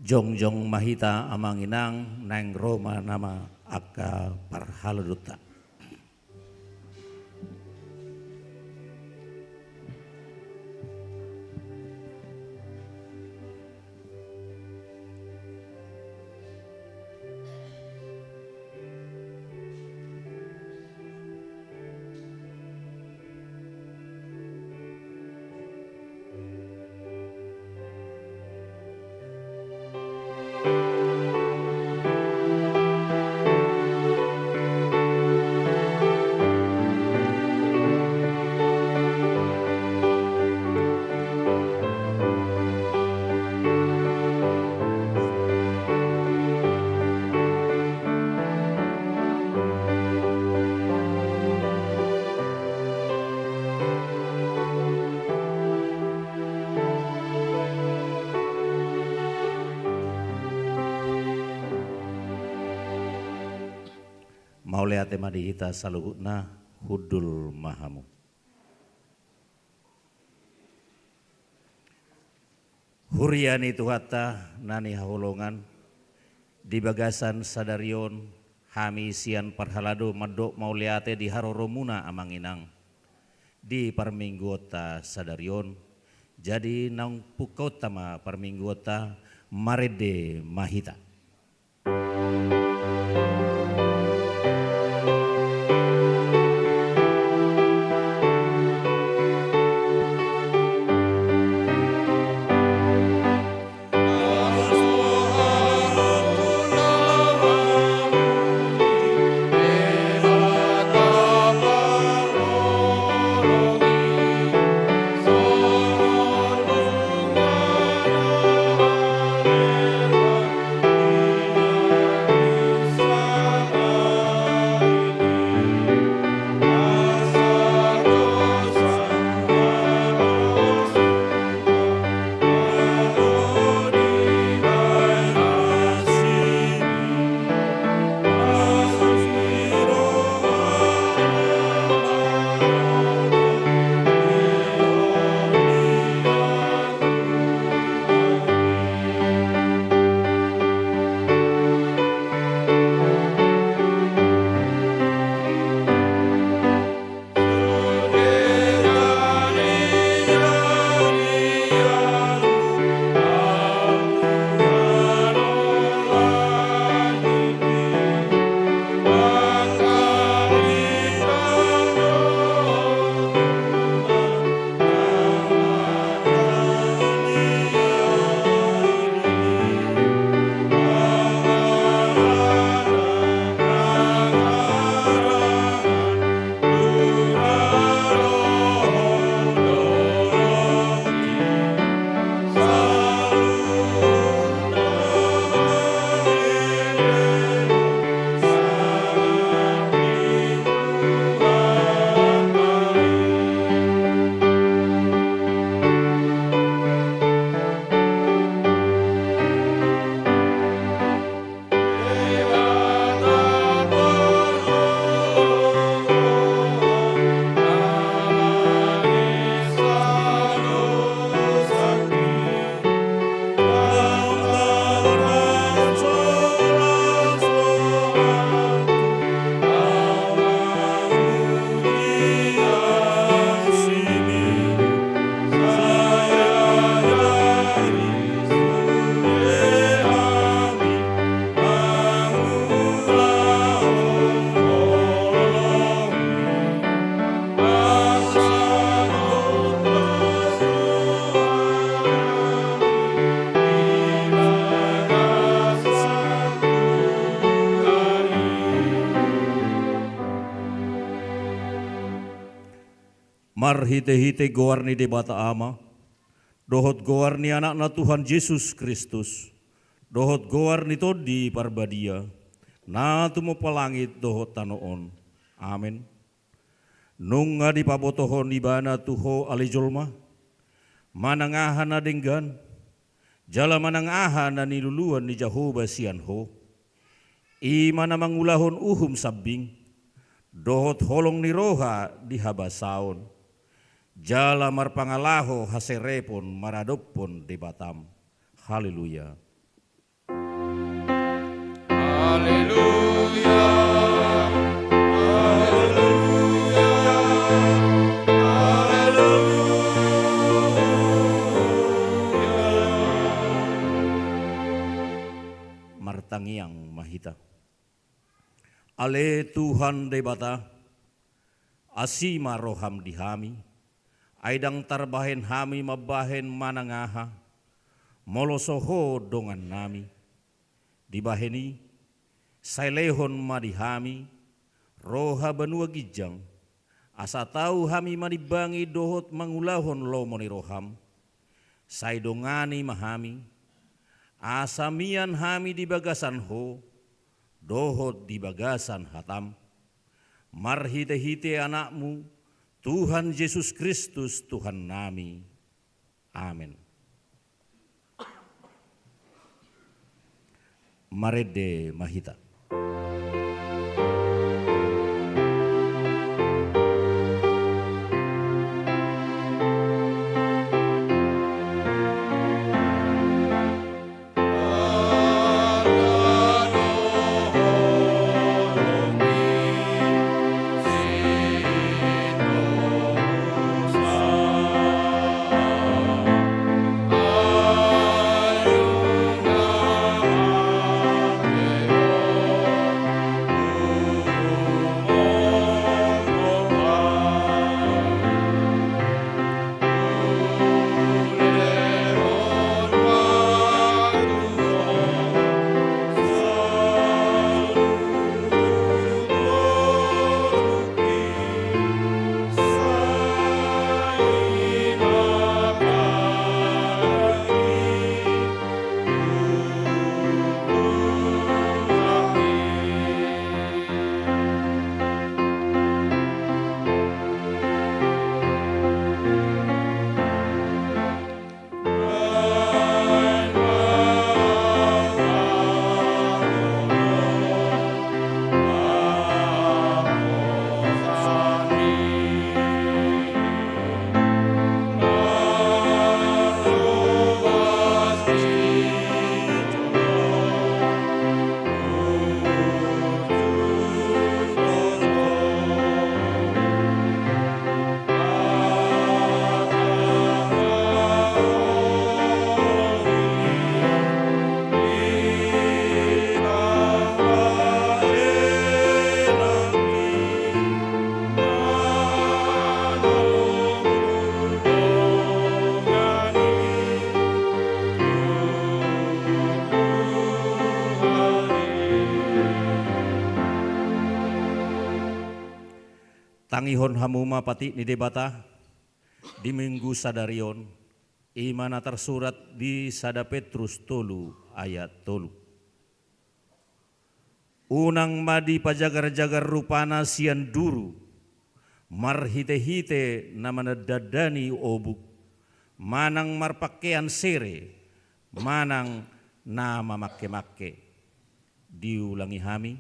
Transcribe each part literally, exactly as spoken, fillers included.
Jongjong ma hita amang inang, naeng ro ma nama angka parhaladonta. Mauliate ma di hita saluhutna, hundul ma hamu. Huria ni Tuhanta na hinaholongan, di bagasan sadari on hami sian parhalado mandok mauliate di haroromuna amang inang di parmingguonta sadari on. Jadi naung pungkaonta ma parmingguonta, marende ma hita. Marhitehite goar ni Debata Ama, dohot goar ni Anakna Tuhan Jesus Kristus, dohot goar ni Tondi Parbadia, na tumompa langit dohot tano on. Amen. Nunga dipabotohon Ibana tu ho ale jolma, manang aha na denggan, jala manang aha na niluluan ni Jahowa sian ho. I ma na mangulahon uhum sambing, dohot holong ni roha di habasaon, jala marpangalaho haserepon maradophon Debatam. Haleluya. Haleluya, haleluya, haleluya. Martangiang ma hita. Ale Tuhan Debata, asi ma roham di hami, ai ndang tarbahen hami mambahen manang aha, molo so Ho dongannami. Dibahen i, sai lehon ma di hami roha banua ginjang, asa tau hami manimbangi dohot mangulahon lomo ni roham. Sai dongani ma hami, asa mian hami di bagasan Ho, dohot di bagasan hatam. Marhitehite Anakmu, Tuhan Jesus Kristus, Tuhannami. Amen. Marende ma hita. Tangihon hamu ma patik ni Debata di Minggu sadari on, i ma na tarsurat di sada Petrus tolu ayat tolu. Unang ma dipajagar-jagar rupana sian duru, marhite-hite na mandandani obuk, manang marpangkean sere, manang na mamangke-mangke. Diulangi hami,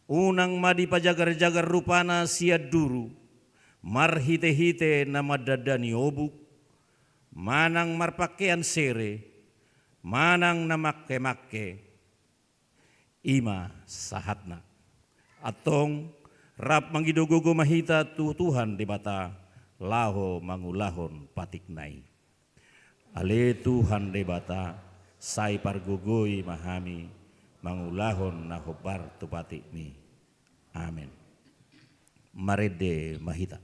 unang ma dipajagar-jagar rupana sian duru, marhite-hite na mandandani obuk, manang marpangkean sere, manang na mangke-mangke. I ma sahatna. Antong, rap mangido gogo ma hita tu Tuhan Debata, laho mangulahon patikna i. Ale Tuhan Debata, sai pargogoi ma hami mangulahon na hombar tu patikmi. Amen. Marende ma hita.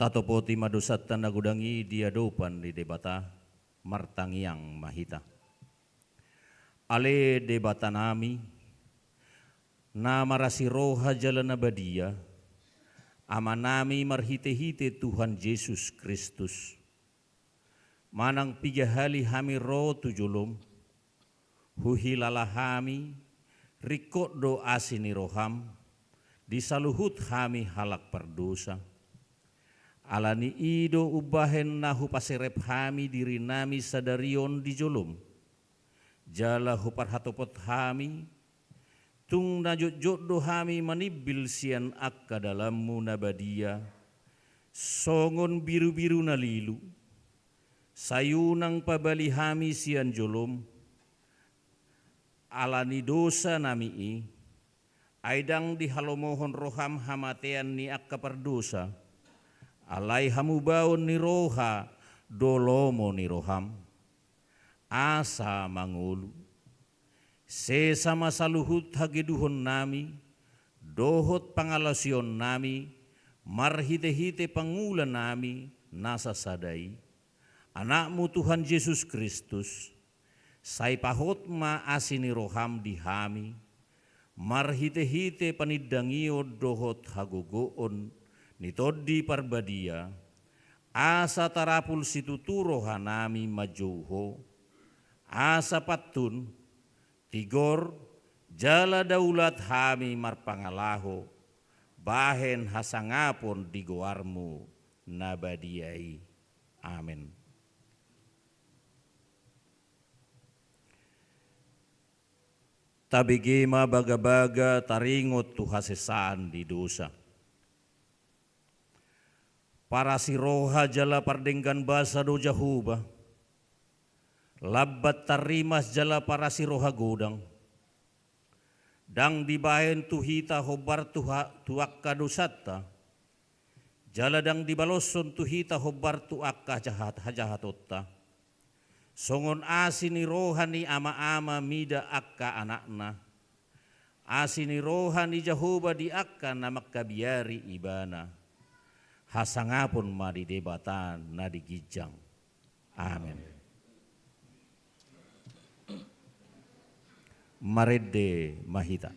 Tatopoti ma dosanta na godang i di adopan ni Debata, martangiang ma hita. Ale Debatanami, na marasi roha jala na badia, Amanami marhite-hite Tuhan Jesus Kristus. Manang piga hali hami ro tu jolom, huhilala hami, ringkot do asi ni roham, di saluhut hami halak pardosa. Ala ni i do umbahen na hupaserep hami dirinami sadari on di jolom. Jala huparhatopot hami, tung na jotjot do hami manimbil sian angka dalanmu na badia, songon birubiru na lilu. Sai unang pabali hami sian jolom, ala ni dosanami i, ai ndang dihalomohon roham hamatean ni angka pardosa, alai hamubaon ni roha do lomo ni roham. Asa mangolu. Sesa ma saluhut hageduhonnami, dohot pangalaosionnami, marhite-hite pangulanami na sasada i, Anakmu Tuhan Jesus Kristus, sai pahot ma asi ni roham di hami, marhite-hite panindangion dohot hagogoon ni Tondi Parbadia, asa tarapul situtu rohanami manjou Ho, asa pantun, tigor, jala daulat hami marpangalaho, bahen hasangapon di goarmu na badia i. Amen. Tabege ma bagabaga taringot tu hasesaan ni dosa. Parasi roha jala pardenggan basa do Jahowa, lambat tarrimas jala parasi roha godang. Ndang dibahen tu hita hombar tu ha-, tu angka dosanta, jala ndang dibaloshon tu hita hombar tu angka jahat-, hajahatonta. Songon asi ni roha ni ama-ama mida angka anakna, asi ni roha ni Jahowa di angka na mangkabiari ibana. Hasangapon ma di Debata na di ginjang. Amen. Marende ma hita.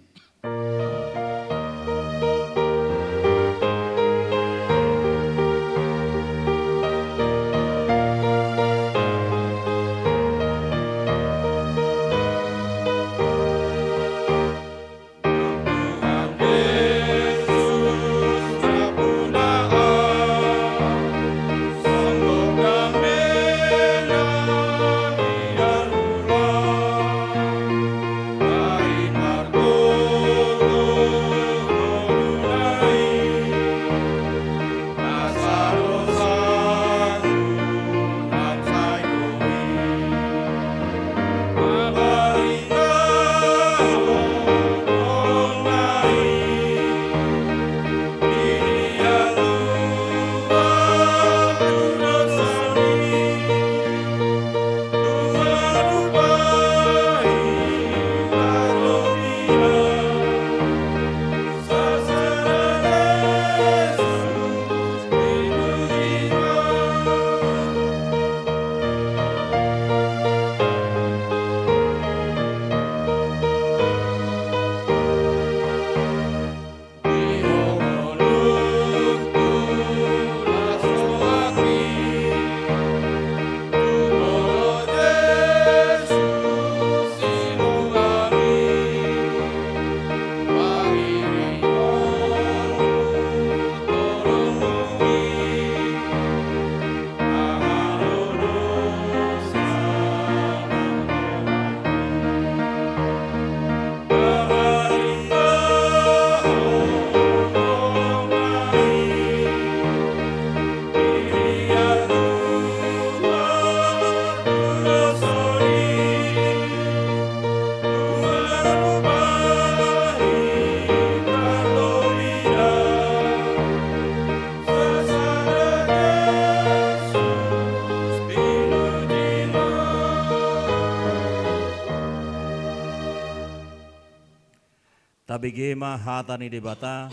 Tabege ma hata ni Debata,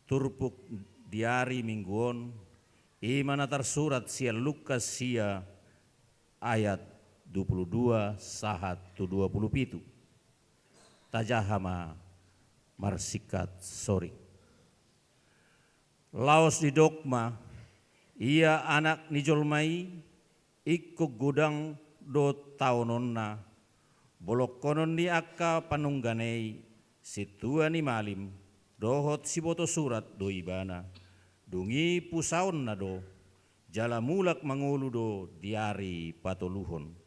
turpuk di ari Minggu on, I ma na tarsurat sian Lukas sia ayat dua pulu dua sahat tu dua pulu pitu. Tajaha ma marsingkat soring. Laos didok ma, ia Anak ni jolma i, ingkon godang do taononna, bolongkonon ni angka panungganna i, sintua ni malim, dohot siboto surat do ibana, dung i pusaonna do, jala mulak mangolu do di ari patoluhon.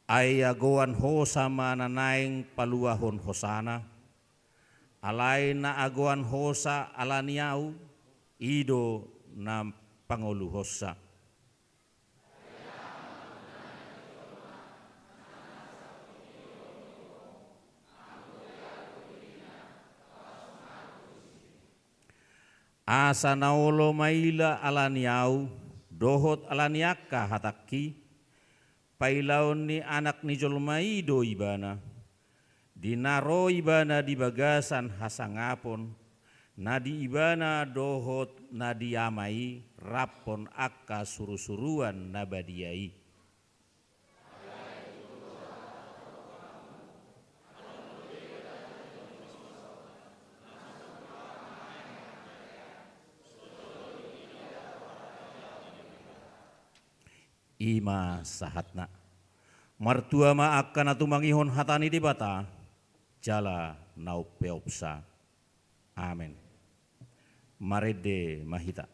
Ai agoan hosa ma na naeng paluahon hosana, alai na agoan hosa ala ni ahu, i do na pangoluhonsa. Asa na olo maila ala ni ahu, dohot ala ni angka hatangki, pailaon ni Anak ni jolma i do ibana, di na ro ibana di bagasan hasangapon, na di ibana dohot na di Ama i, raphon angka surusuruan na badia i. I ma sahatna. Martua ma angka na tumangihon hata ni Debata, jala na umpeopsa. Amen. Marende ma hita.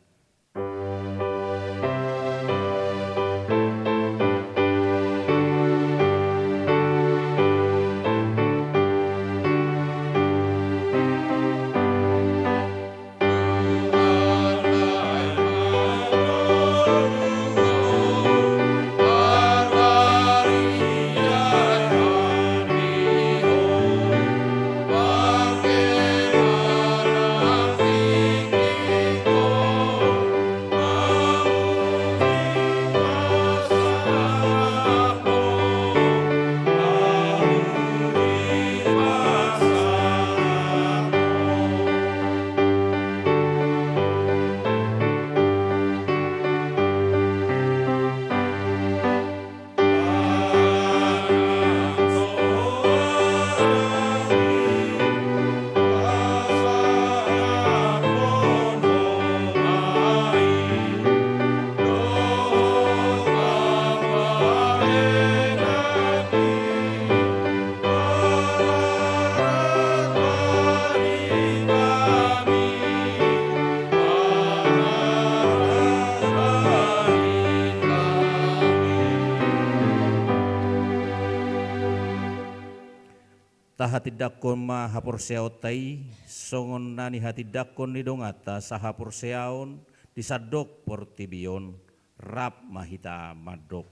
Tahatindangkon ma haporseaonta i, songon na nihatindangkon ni donganta sahaporseaon di sandok portibi on, rap ma hita mandok.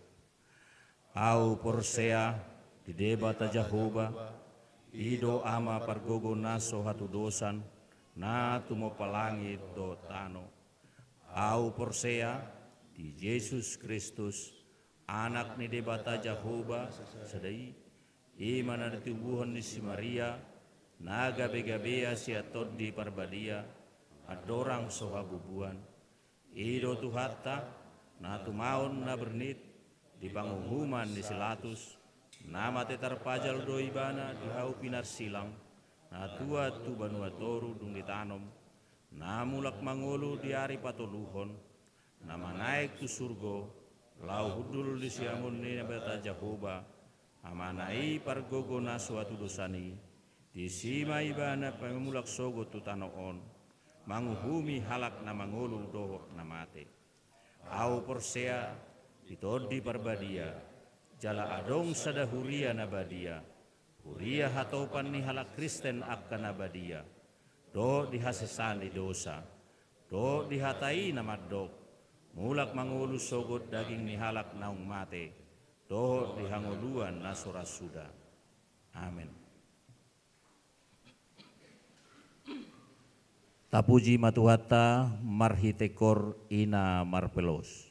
Ahu porsea di Debata Jahowa, i do Ama pargogo na so hatudosan, na tumompa langit dohot tano. Ahu porsea di Jesus Kristus, Anak ni Debata Jahowa sada i, i ma na ditubuhon ni si Maria, na gabegabea sian Tondi Parbadia, andorang so habubuhan. I do Tuhanta, na tumaon na bernit, di panguhuman ni si Latus, na mate tarpajal do ibana di hau pinarsilang, na tuat tu banua toru dung ditanom, na mulak mangolu di ari patoluhon, na manaek tu surgo, laho hundul di siamun ni Debata Jahowa, Amana i pargogo na so hatudosan i, disi ma ibana pamulak sogot tu tano on, manguhumi halak na mangolu dohot na mate. Ahu porsea di Tondi Parbadia, jala adong sada huria na badia, huria hatopan ni halak Kristen angka na badia, dohot di hasesaan ni dosa, dohot di hata i na mandok, mulak mangolu sogot daging ni halak naung mate, dohot di hangoluan na so ra suda. Amen. Tapuji ma Tuhanta marhite kor ina marpelos.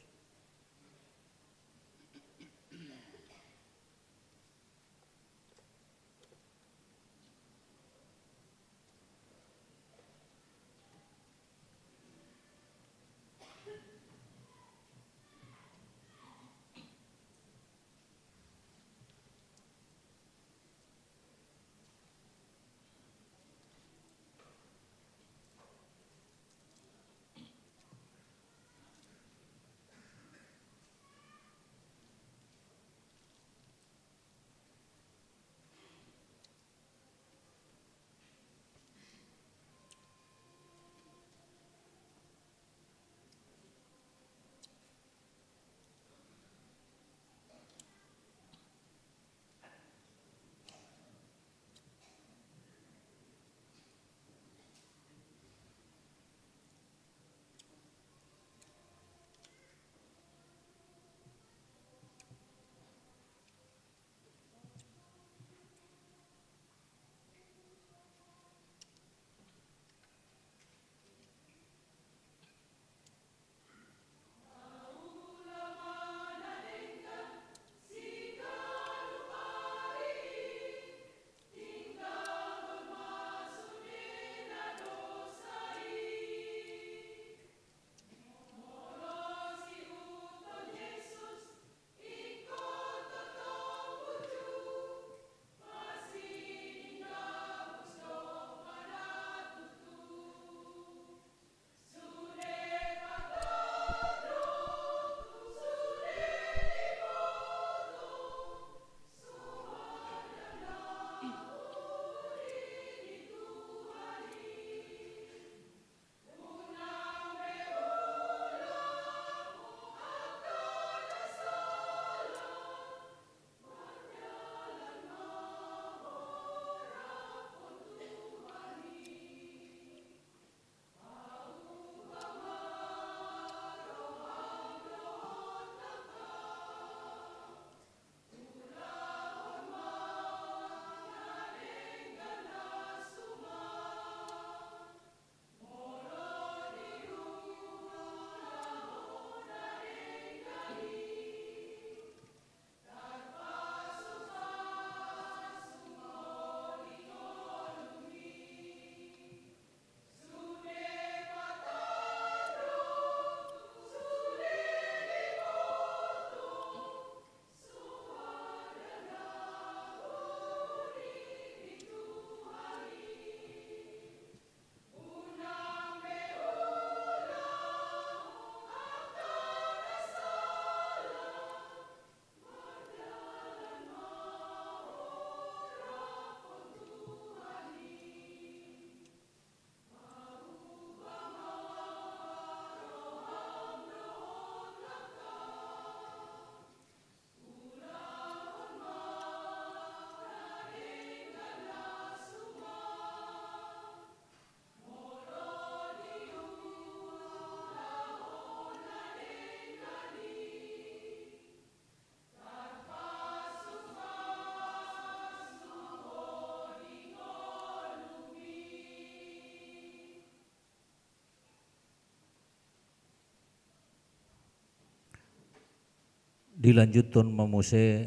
Dilanjuthon ma muse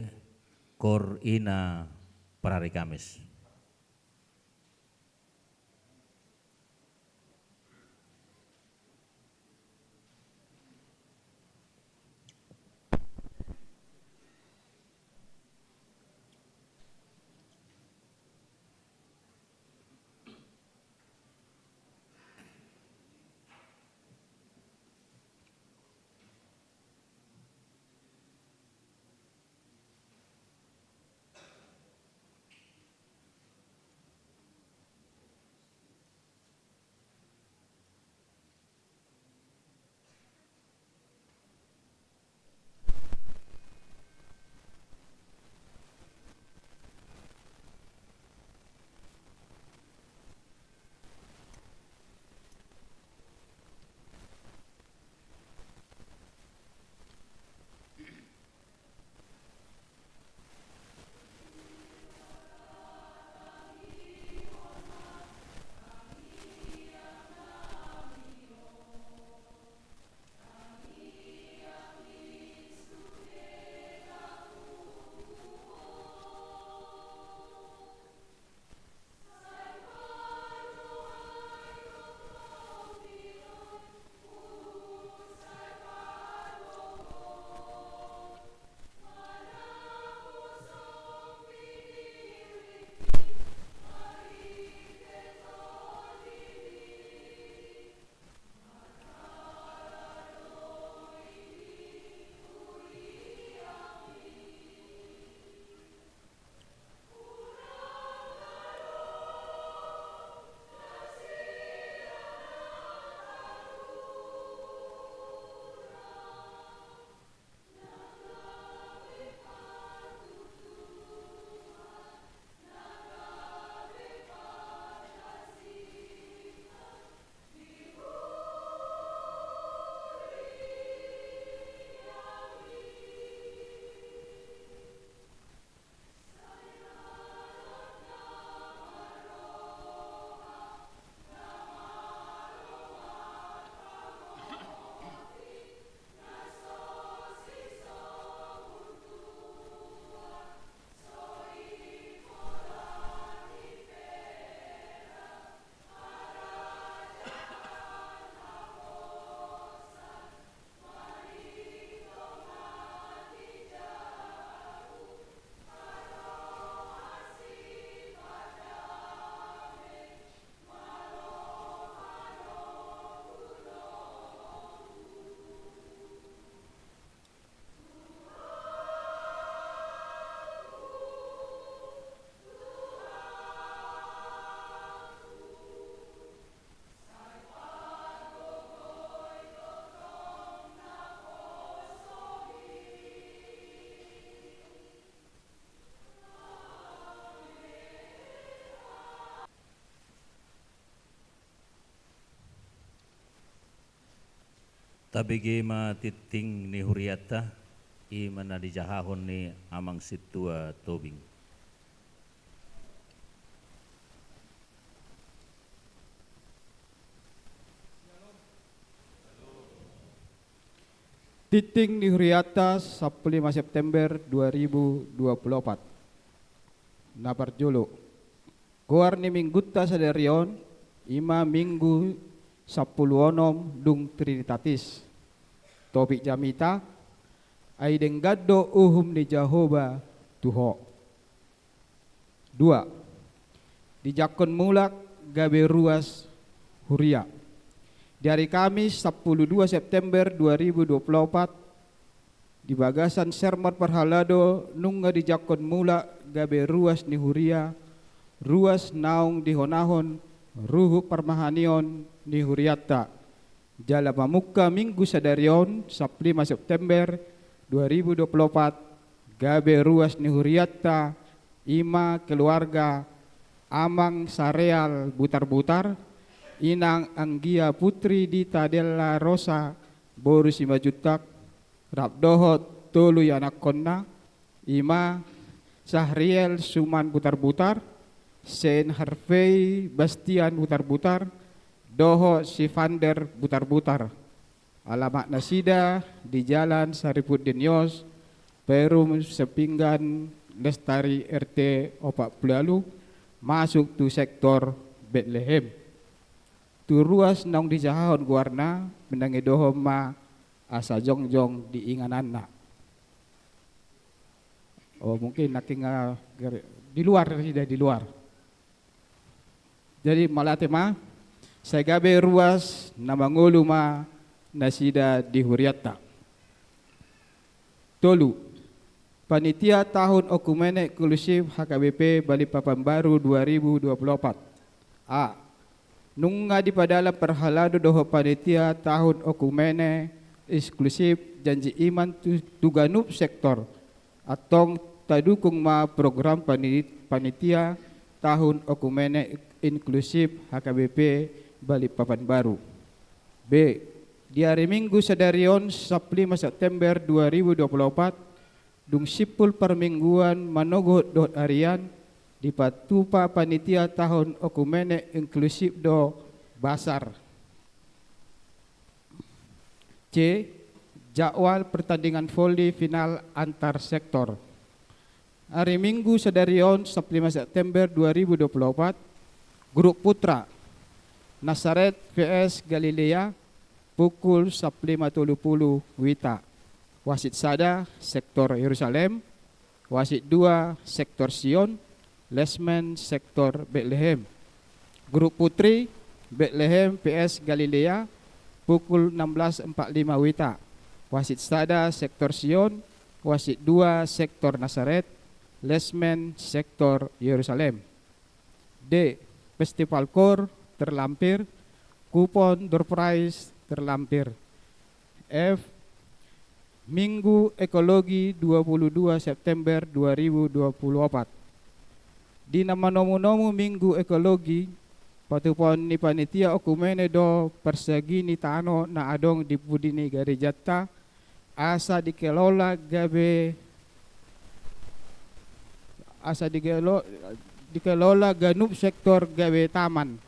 kor ina parari Kamis. Tabege ma tingting ni hurianta, i ma na dijahahon ni Amang Sintua Tobing. Tingting ni hurianta, sampulu lima September dua ribu dua puluh opat. Na parjolo, goar ni minggunta sadari on, i ma minggu sampulu onom dung Trinitatis. Topik jamita: Ai denggan do uhum ni Jahowa tu ho. Dua, dijangkon mulak gabe ruas huria. Di ari Kamis sampulu dua September dua ribu dua puluh opat, di bagasan sermon parhalado nunga dijangkon mulak gabe ruas ni huria, ruas naung dihonahon ruhut parmahanion ni hurianta. Jala mamungka minggu sadari on, sampulu lima September dua ribu dua puluh opat, gabe ruas ni hurianta, i ma keluarga Amang Sareal Butarbutar, Inang Anggia Putri Dita Della Rosa boru Simanjuntak, rap dohot tolu ianakkonna, i ma Sahriel Suman Butarbutar, Saint Harvey Bastian Butarbutar, dohot Sivander Butarbutar. Alamat nasida di Jalan Sarifuddin Yos, Perum Sepinggan Lestari, R T opat pulu ualu, masuk tu sektor Betlehem. Tu ruas naung dijahahon goarna, mangidohon ma asa jongjong di ingananna. Oh, mungkin nangkin, ah, gare-, di luar, nasida di luar. Jadi, mauliate ma, sai gabe ruas na mangolu ma nasida di hurianta. Tolu, Panitia Tahun Okumene Inklusif H K B P Balikpapan Baru dua ribu dua puluh opat. A, nunga dipadalan parhalado dohot panitia tahun okumene inklusif janji iman tu, tu ganup sektor. Antong tadukung ma program pani-, panitia tahun okumene inklusif H K B P Balikpapan Baru. B, di ari Minggu sadari on, sampulu lima September dua ribu dua puluh opat, dung simpul parmingguan manogot dohot arian, dipatupa panitia tahun okumene inklusif do basar. C, jadwal pertandingan voli final antar sektor. Ari Minggu sadari on, sampulu lima September dua ribu dua puluh opat, grup putra, Nasaret V S Galilea, pukul sampulu lima tolu pulu wita. Wasit sada, sektor Yerusalem. Wasit dua, sektor Sion. Linesmen, sektor Betlehem. Grup putri, Betlehem V S Galilea, pukul enam belas empat lima wita. Wasit sada, sektor Sion. Wasit dua, sektor Nasaret. Linesmen, sektor Yerusalem. D, festival kor terlampir, kupon door prize terlampir. F, Minggu Ekologi dua puluh dua September dua ribu dua puluh opat. Di na manomu-nomu Minggu Ekologi, patupaon ni panitia okumene do parsagi ni tano na adong di pudi ni garejanta, asa dikelola gabe, asa dikelo-, dikelola ganup sektor gabe taman.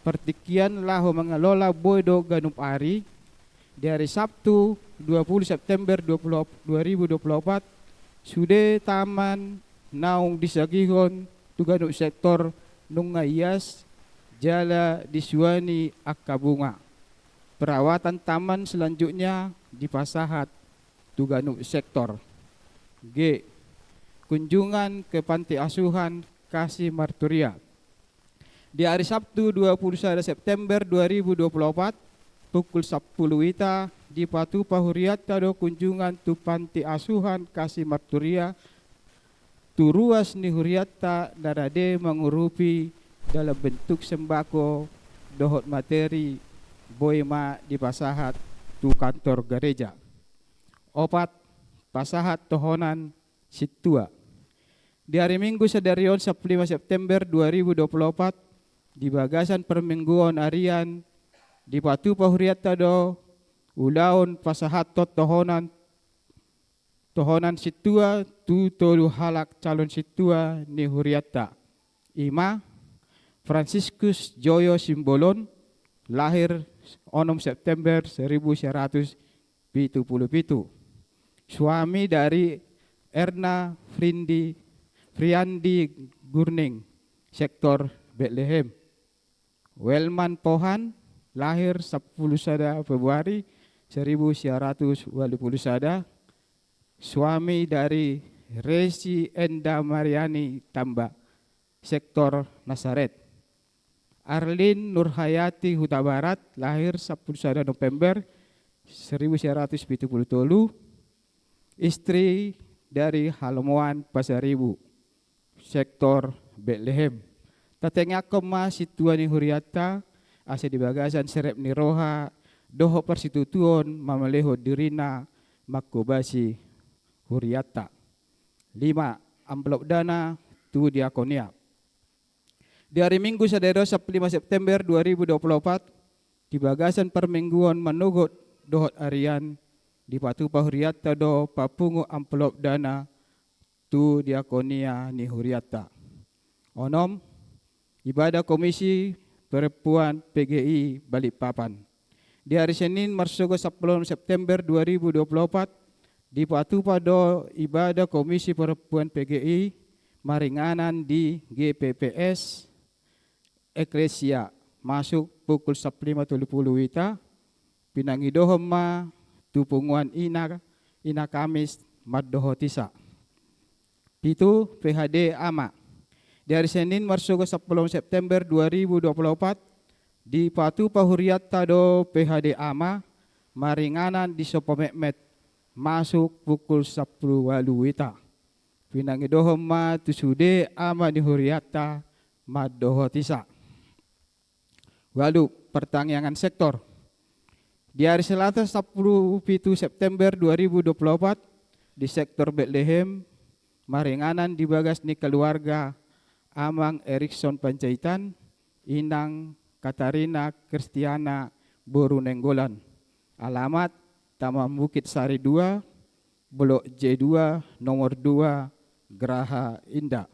Partingkian laho mangelola boi do ganup ari. Di ari Sabtu, dua puluh September dua puluh, dua ribu dua puluh opat, sude taman naung disagihon tu ganup sektor nunga ias jala disuani angka bunga. Perawatan taman selanjutnya dipasahat tu ganup sektor. G, kunjungan ke Panti Asuhan Kasih Marturia. Di ari Sabtu, dua puluh sada September dua ribu dua puluh opat, pukul sampulu wita, dipatupa hurianta do kunjungan tu Panti Asuhan Kasih Marturia, tu ruas ni hurianta na rade mangurupi dalam bentuk sembako dohot materi, boi ma dipasahat tu kantor gareja. Opat, pasahat tohonan sintua. Di ari Minggu sadari on, sampulu lima September dua ribu dua puluh opat, di bagasan parmingguon arian, dipatupa hurianta do ulaon pasahathon tohonan, tohonan sintua tu tolu halak calon sintua ni hurianta. Ima Franciscus Joyo Simbolon, lahir onom September seribu sia ratus pitu pulu pitu. Suami dari Erna Frindi, Friandi Gurning, sektor Betlehem. Welman Pohan, lahir sampulu sada Februari seribu sia ratus walu pulu sada, suami dari Resi Enda Mariani Tamba, sektor Nasaret. Arlin Nurhayati Hutabarat, lahir sampulu sada November seribu sia ratus pitu pulu tolu, istri dari Halomoan Pasaribu, sektor Betlehem. Tatengeanhon ma sintua ni hurianta, asa di bagasan serep ni roha dohot parsitutuon mamelehon dirina manghobasi hurianta. Lima, amplop dana tu diakonia. Di ari Minggu sadari on sampulu lima September dua ribu dua pulu opat, di bagasan parmingguon manogot dohot arian, dipatupa hurianta do papungu amplop dana tu diakonia ni hurianta. Onom, ibadah Komisi Perempuan P G I Balikpapan. Di ari Senin marsogot sampulu onom September dua ribu dua pulu opat, dipatupa do ibadah Komisi Perempuan P G I maringanan di G P P S Eklesia, masuk pukul sampulu lima tolu pulu wita, pinangidohon ma tu punguan ina, ina Kamis mandohoti sa. Pitu, P H D Ama. Di ari Senin marsogot sampulu onom September dua ribu dua pulu opat, dipatupa hurianta do P H D Ama maringanan di Sompometmet, masuk pukul sampulu walu wita. Pinangidohon ma tu sude ama ni hurianta mandohoti sa. Walu, partangiangan sektor. Di ari Selasa sampulu pitu September dua ribu dua pulu opat, di sektor Betlehem, maringanan di bagas ni keluarga Amang Erikson Panjaitan, Inang Katarina Kristiana boru Nainggolan. Alamat Taman Bukit Sari dua, Blok J dua, nomor dua, Graha Indah.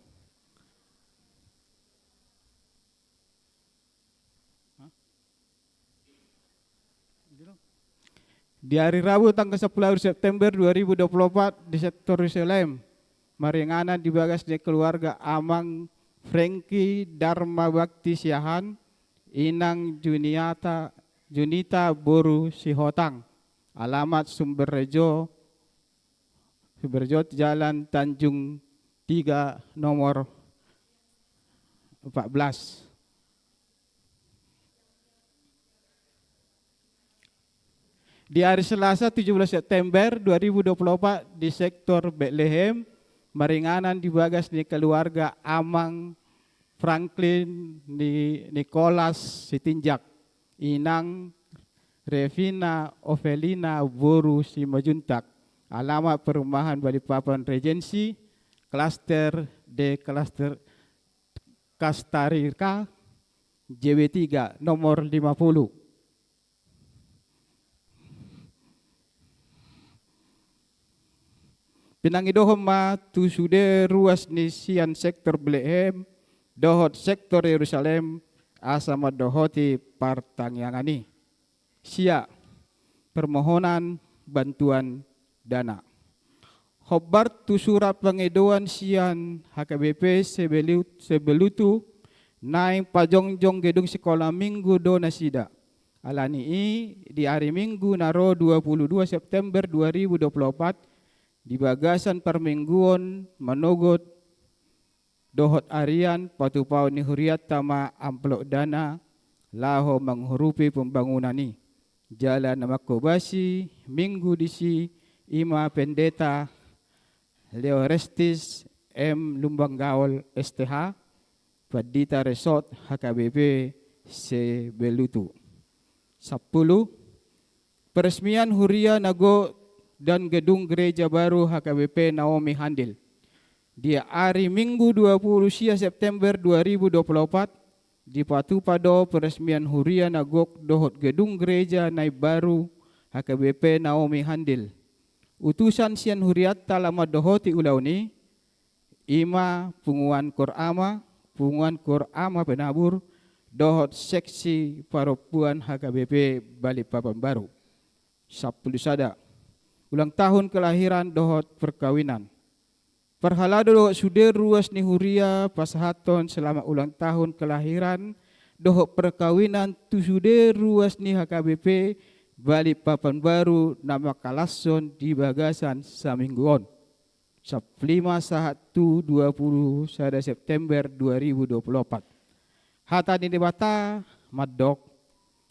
Di ari Rabu tanggal sampulu September dua ribu dua pulu opat di sektor Yerusalem, maringanan di bagas ni keluarga Amang Franky Dharma Bakti Siahaan, Inang Juniata, Junita boru Sihotang. Alamat Sumberjo, Sumberjo, Jalan Tanjung tiga, nomor empat belas. Di ari Selasa tujuh belas September dua ribu dua puluh empat di sektor Betlehem, maringanan di bagas ni keluarga Amang Franklin ni Nicholas Sitinjak, Inang Revina Ovelina boru Simanjuntak, alamat perumahan Balikpapan Regency, klaster D, klaster Kastarika, J W tiga, nomor lima puluh. Pinangidohon ma tu sude ruas ni sian sektor Betlehem dohot sektor Yerusalem asa mandohoti partangiangan i. Sia, permohonan bantuan dana. Hombar tu surat pangidoan sian H K B P Sebelu-, Sebelutu, naeng pajongjong gedung sikola minggu do nasida. Alani i, di ari Minggu na ro dua puluh dua September dua ribu dua puluh empat, di bagasan parmingguon manogot dohot arian patupaon ni hurianta ma amplop dana laho mangurupi pembangunan i. Jala na manghobasi Minggu disi i ma Pendeta Leorestis M Lumban Gaol S T H, Pandita Resort H K B P Sebelutu. Sampulu, peresmian huria na gok dan gedung gereja baru H K B P Naomi Handil. Di ari Minggu dua puluh sia September dua ribu dua puluh empat, dipatupa do peresmian huria na gok dohot gedung gereja na imbaru H K B P Naomi Handil. Utusan sian hurianta laho mandohoti ulaon i, i ma punguan Koor Ama, punguan Koor Ama Penabur, dohot seksi parompuan H K B P Balikpapan Baru. Sampulu sada. Ulang tahun kelahiran dohot perkawinan. Parhalado dohot sude ruas ni huria pasahathon selamat ulang tahun kelahiran dohot perkawinan tu sude ruas ni H K B P Balikpapan Baru na mangkalashon di bagasan saminggu on. Sampulu lima sahat tu dua pulu sada September dua ribu dua pulu opat. Hata ni Debata mandok,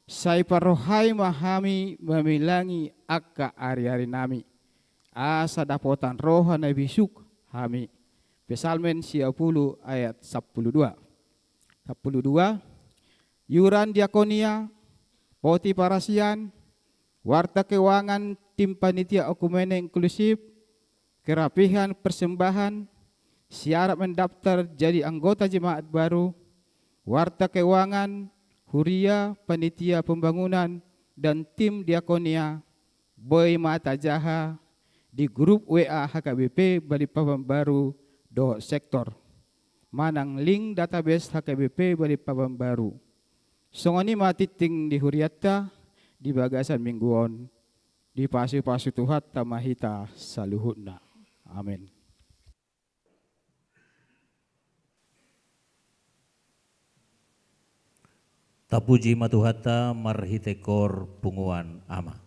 sai parrohai ma hami mamilangi angka ariari nami, asa dapotan roha na bisuk hami. Psalmen sia pulu ayat sampulu dua. Sampulu dua. Iuran diakonia, poti parasian, warta keuangan, tim panitia okumene inklusif, kerapihan persembahan, syarat mendaftar jadi anggota jemaat baru, warta keuangan, huria, panitia pembangunan, dan tim diakonia, boi ma tajaha di grup W A H K B P Balikpapan Baru dohot sektor. Manang link database H K B P Balikpapan Baru. Songon i ma tingting di hurianta di bagasan minggu on. Dipasupasu Tuhanta ma hita saluhutna. Amen. Tapuji ma Tuhanta marhite koor punguan Ama.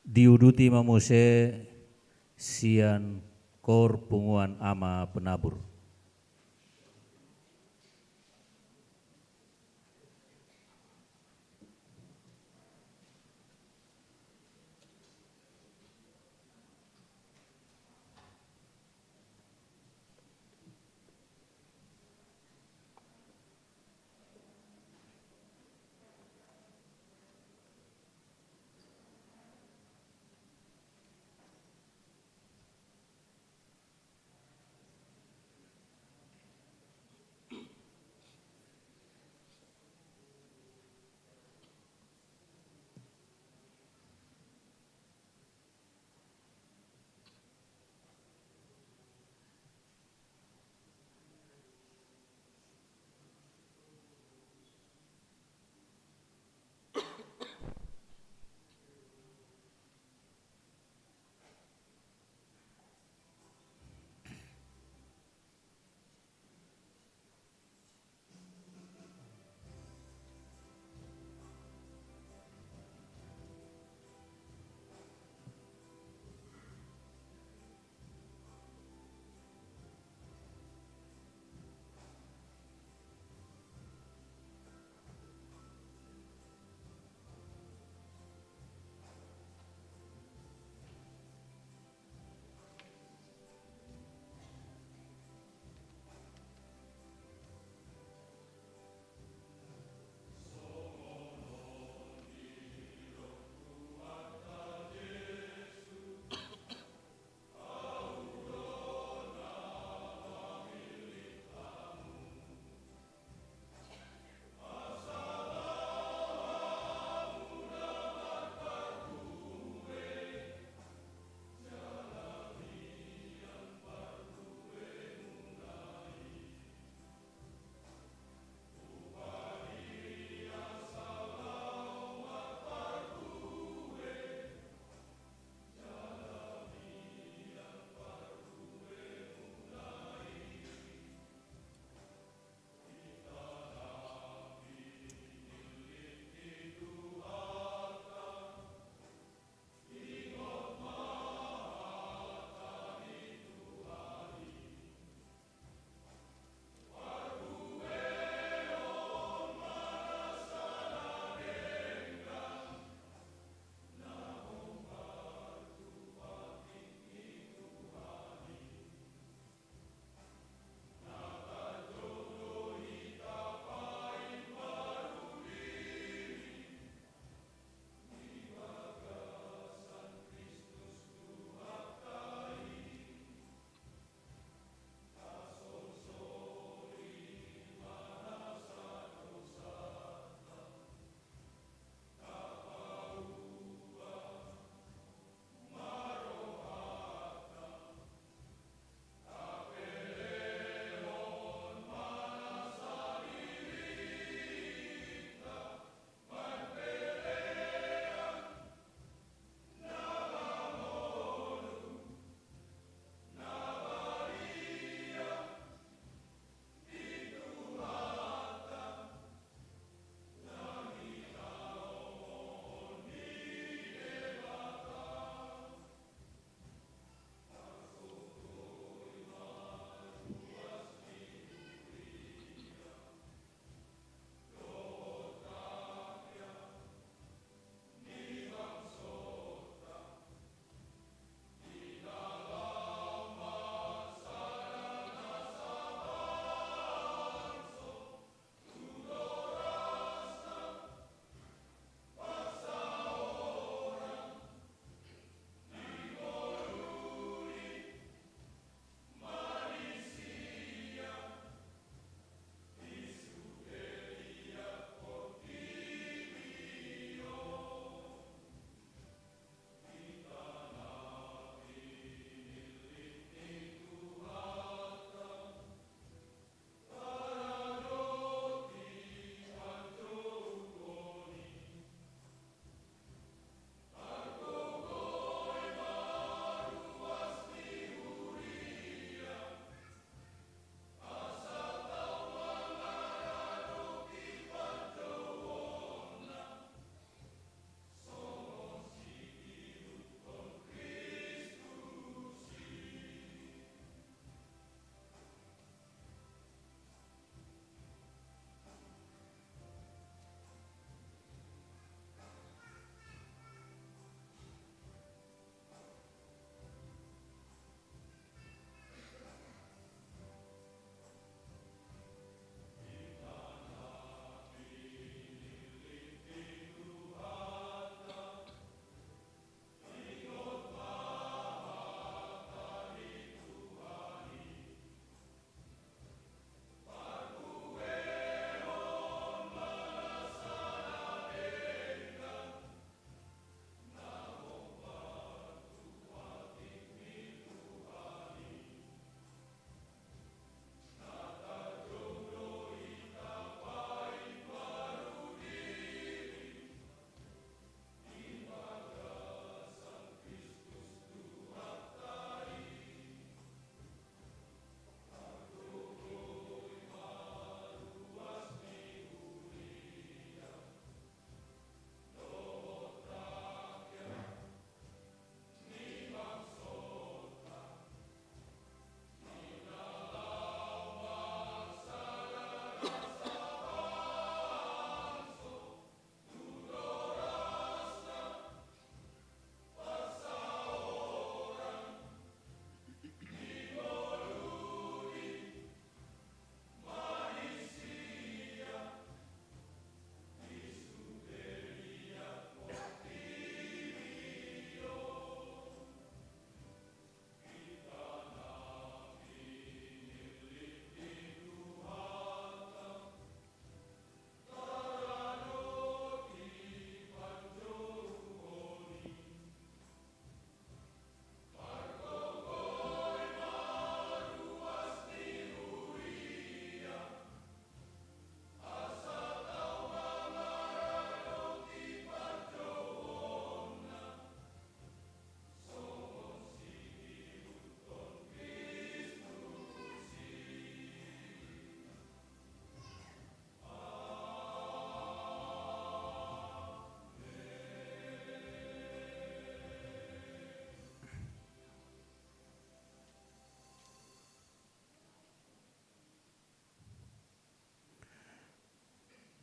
Diuduti ma muse sian kor punguan ama penabur.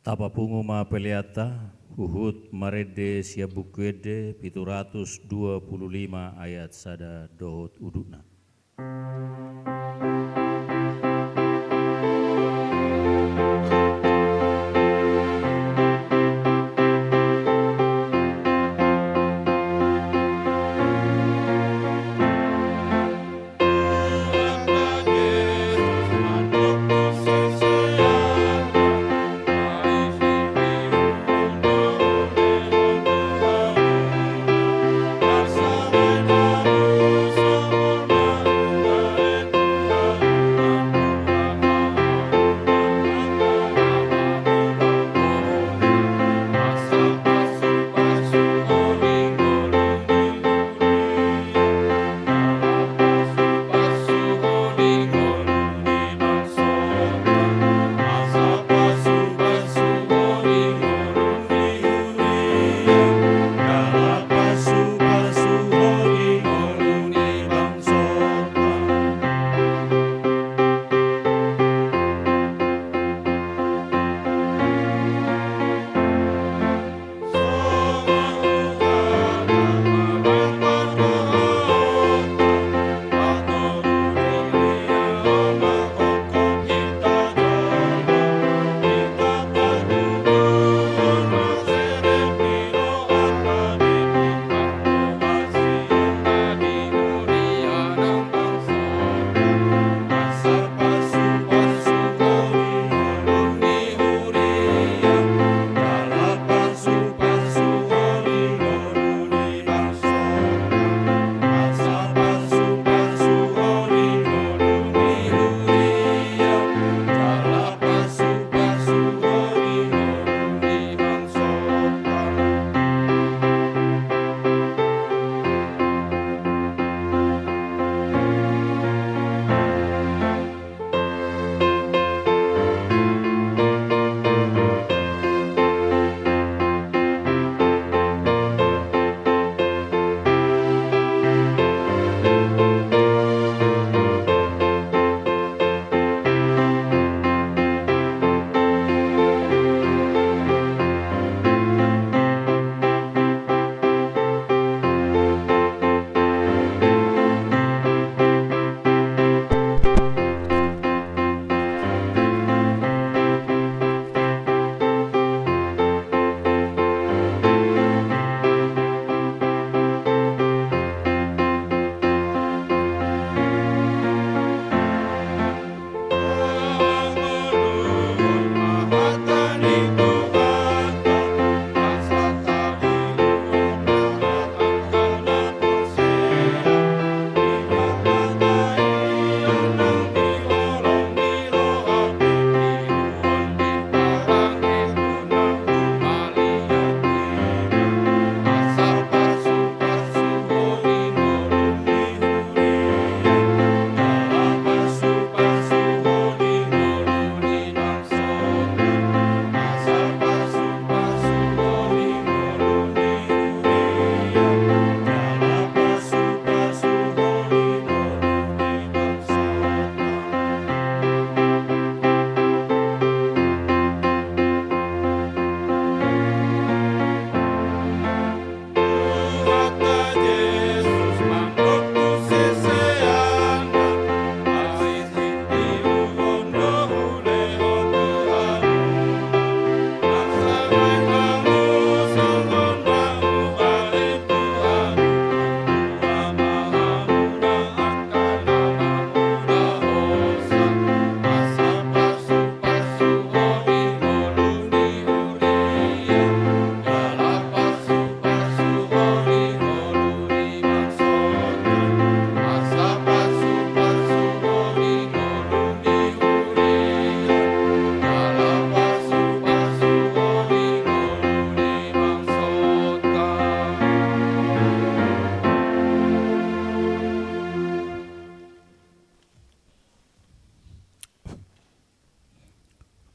Tapapungu ma peleanta, huhut marende sian Buku Ende pitu ratus dua pulu lima ayat sada dohot udutna.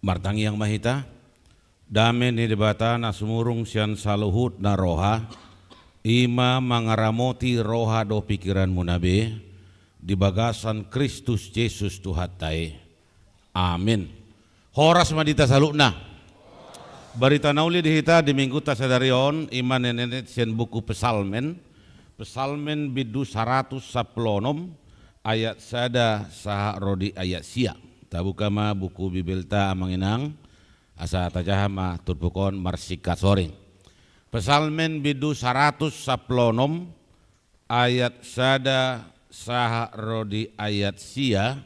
Martangiang ma hita. Dame ni Debata na sumurung sian saluhut na roha, i ma mangaramoti roha dohot pingkiranmuna be, di bagasan Kristus Jesus Tuhanta i. Amin. Horas ma di hita saluhutna. Barita na uli di hita di mingguta sadari on, i ma na nidok sian buku Psalmen, Psalmen bindu saratus sampulu onom, ayat sada sahat ro di ayat sia. Tabuka ma buku Bibelta amang inang, asa tajaha ma turpuk on marsingkat soring. Psalmen bindu saratus sampulu onom, ayat sada sahat ro di ayat sia.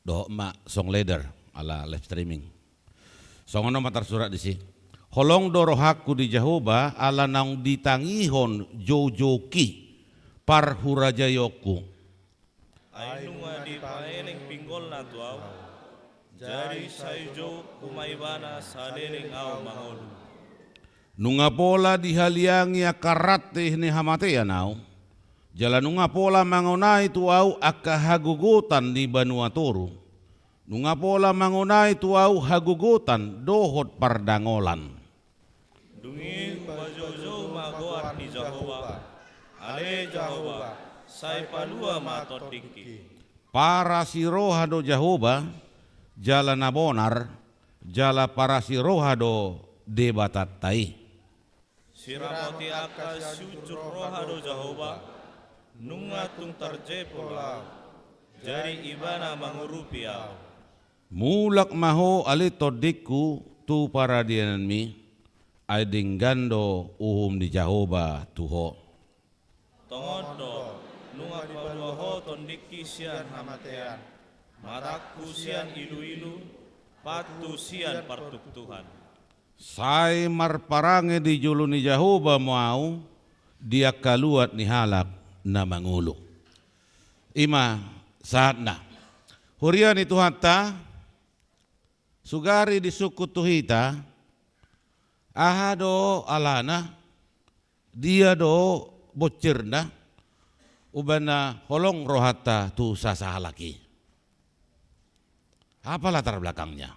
Dohot ma song leader ala live streaming. Songon on ma tarsurat disi. Holong do rohangku di Jahowa, ala naung ditangihon joujouki parhurajaonku. Ai nunga dipaeleng pinggolna tu ahu, jadi sai jou ma ibana saleleng ahu mangolu. Nunga pola dihaliangi angka rante ni hamatean ahu, jala nunga pola mangonai tu ahu angka hagogotan ni banua toru. Nunga pola mangonai tu ahu hagogotan dohot pardangolan. Dung i hupajoujou ma goar ni Jahowa. Ale Jahowa, sai palua ma tondingki. Parasi roha do Jahowa, jala na bonar, jala parasi roha do Debatanta i. Siramoti angka siujur roha do Jahowa, nunga tung tarjempol ahu, jadi ibana mangurupi ahu. Mulak ma ho ale tondingku tu paradiananmi, ai denggan do uhum ni Jahowa tu ho. Tongon do, nunga dipalua ho tondingki sian hamatean, matangku sian iluilu, pathu sian partuktuhan. Sai marparange di jolo ni Jahowa ma ahu, di angka luat ni halak na mangolu. I ma sahatna. Huria ni Tuhanta, sugari disungkun tu hita, aha do alana, dia do bonsirna, umbahen na holong rohanta tu sasahalak i. Apa latar belakangnya?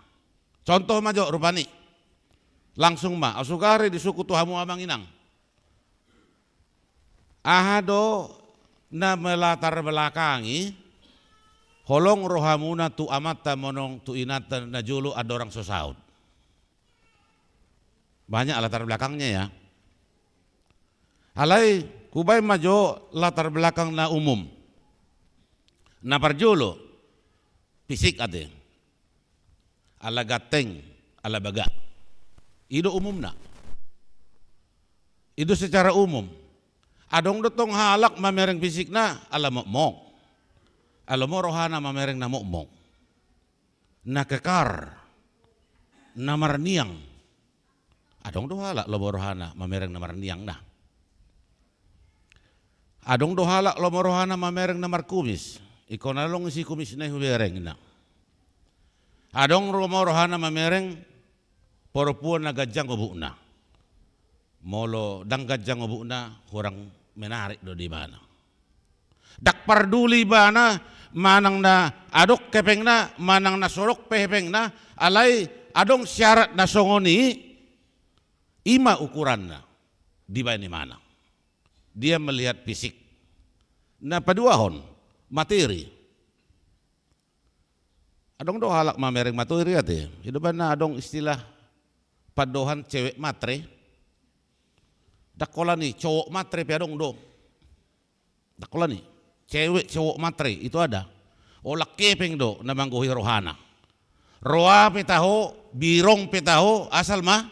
Contoh ma jo rupani. Langsung ma, au sugari disungkun tu hamu amang inang. Aha do na melatar belakangi holong rohamuna tu amanta manang tu inanta na jolo andorang so saut? Banyak latar belakangnya ya. Alai, hubaen ma jo latar belakang na umum. Na parjolo, fisik ate. Ala ganteng, ala bagak. I do umumna. I do secara umum. Adong do tong halak mamereng fisikna ala mokmok. Ala lomo rohana mamereng na mokmok. Na kekar, na marniang. Adong do halak lomo rohana mamereng na marniang na. Adong do halak lomo rohana mamereng na markumis. Ingkon adong isi kumisna i hubereng na. Adong lomo rohana mamereng parompuan na ganjang obukna. Molo ndang ganjang obukna, hurang menarik do di ibana. Ndang parduli ibana manang na adong hepengna, manang na so adong pe hepengna, alai adong syarat na songon i, i ma ukuranna dibaen ibana. Dia melihat fisik. Na paduahon, materi. Adong do halak mamereng materi ate. I do umbahen na adong istilah pandohan cewek matre. Ndang holan i cowok matre pe adong do. Ndang holan i. Cewek cowok matre itu ada. Holan hepeng do na manggohi rohana. Roa pe taho, birong pe taho, asal ma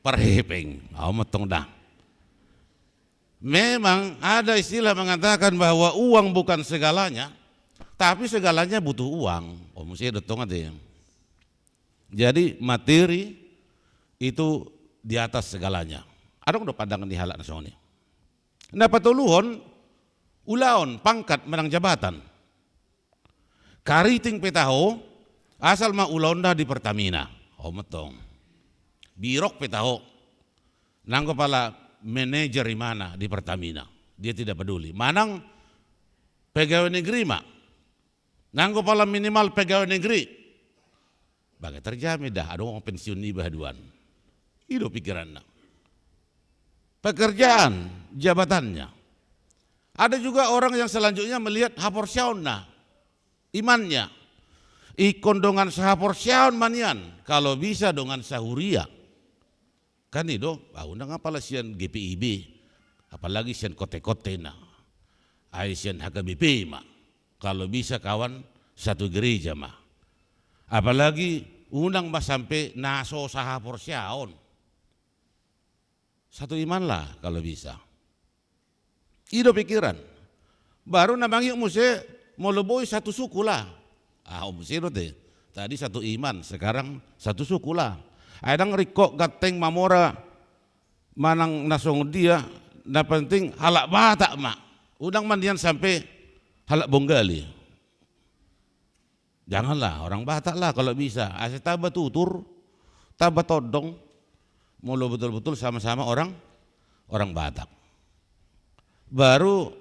parhepeng. Au mantong da. Memang ada istilah mengatakan bahwa uang bukan segalanya, tapi segalanya butuh uang. O, muse do tong ate. Jadi materi itu di atas segalanya. Adong do pandangan ni halak na songon i. Na patoluhon, ulaon, pangkat manang jabatan. Kariting pe taho, asal ma ulaonna di Pertamina. O mantong. Birok pe taho. Nanggo pala manajer ibana di Pertamina. Dia tidak peduli. Manang pegawai negeri ma. Nanggo pala minimal pegawai negeri. Baga terjamin da, adong pensiun niba haduan. I do pikiranna. Pekerjaan, jabatannya. Ada juga orang yang selanjutnya melihat haporseaonna, imannya. Ingkon dongan sahaporseaon ma nian, kalau bisa dongan sahuria. Kan i do, ah, unang apala sian G P I B, apalagi sian kote-kotena. Ai sian H K B P ma, kalau bisa kawan satu gereja ma. Apalagi unang ma sampe na so sahaporseaon. Satu iman lah kalau bisa. I do pikiran. Baru na mangiuk muse, molo boi satu suku lah. Ah, muse do te. Tadi satu iman, sekarang satu suku lah. Ai ndang ringkot ganteng mamora manang na songon dia, na penting halak Batak ma. Unang ma nian sampe halak Bonggali. Janganlah, orang Batak lah kalau bisa. Asa tamba tutur, tamba tondong. Molo betul-betul sama-sama orang, orang Batak. Baru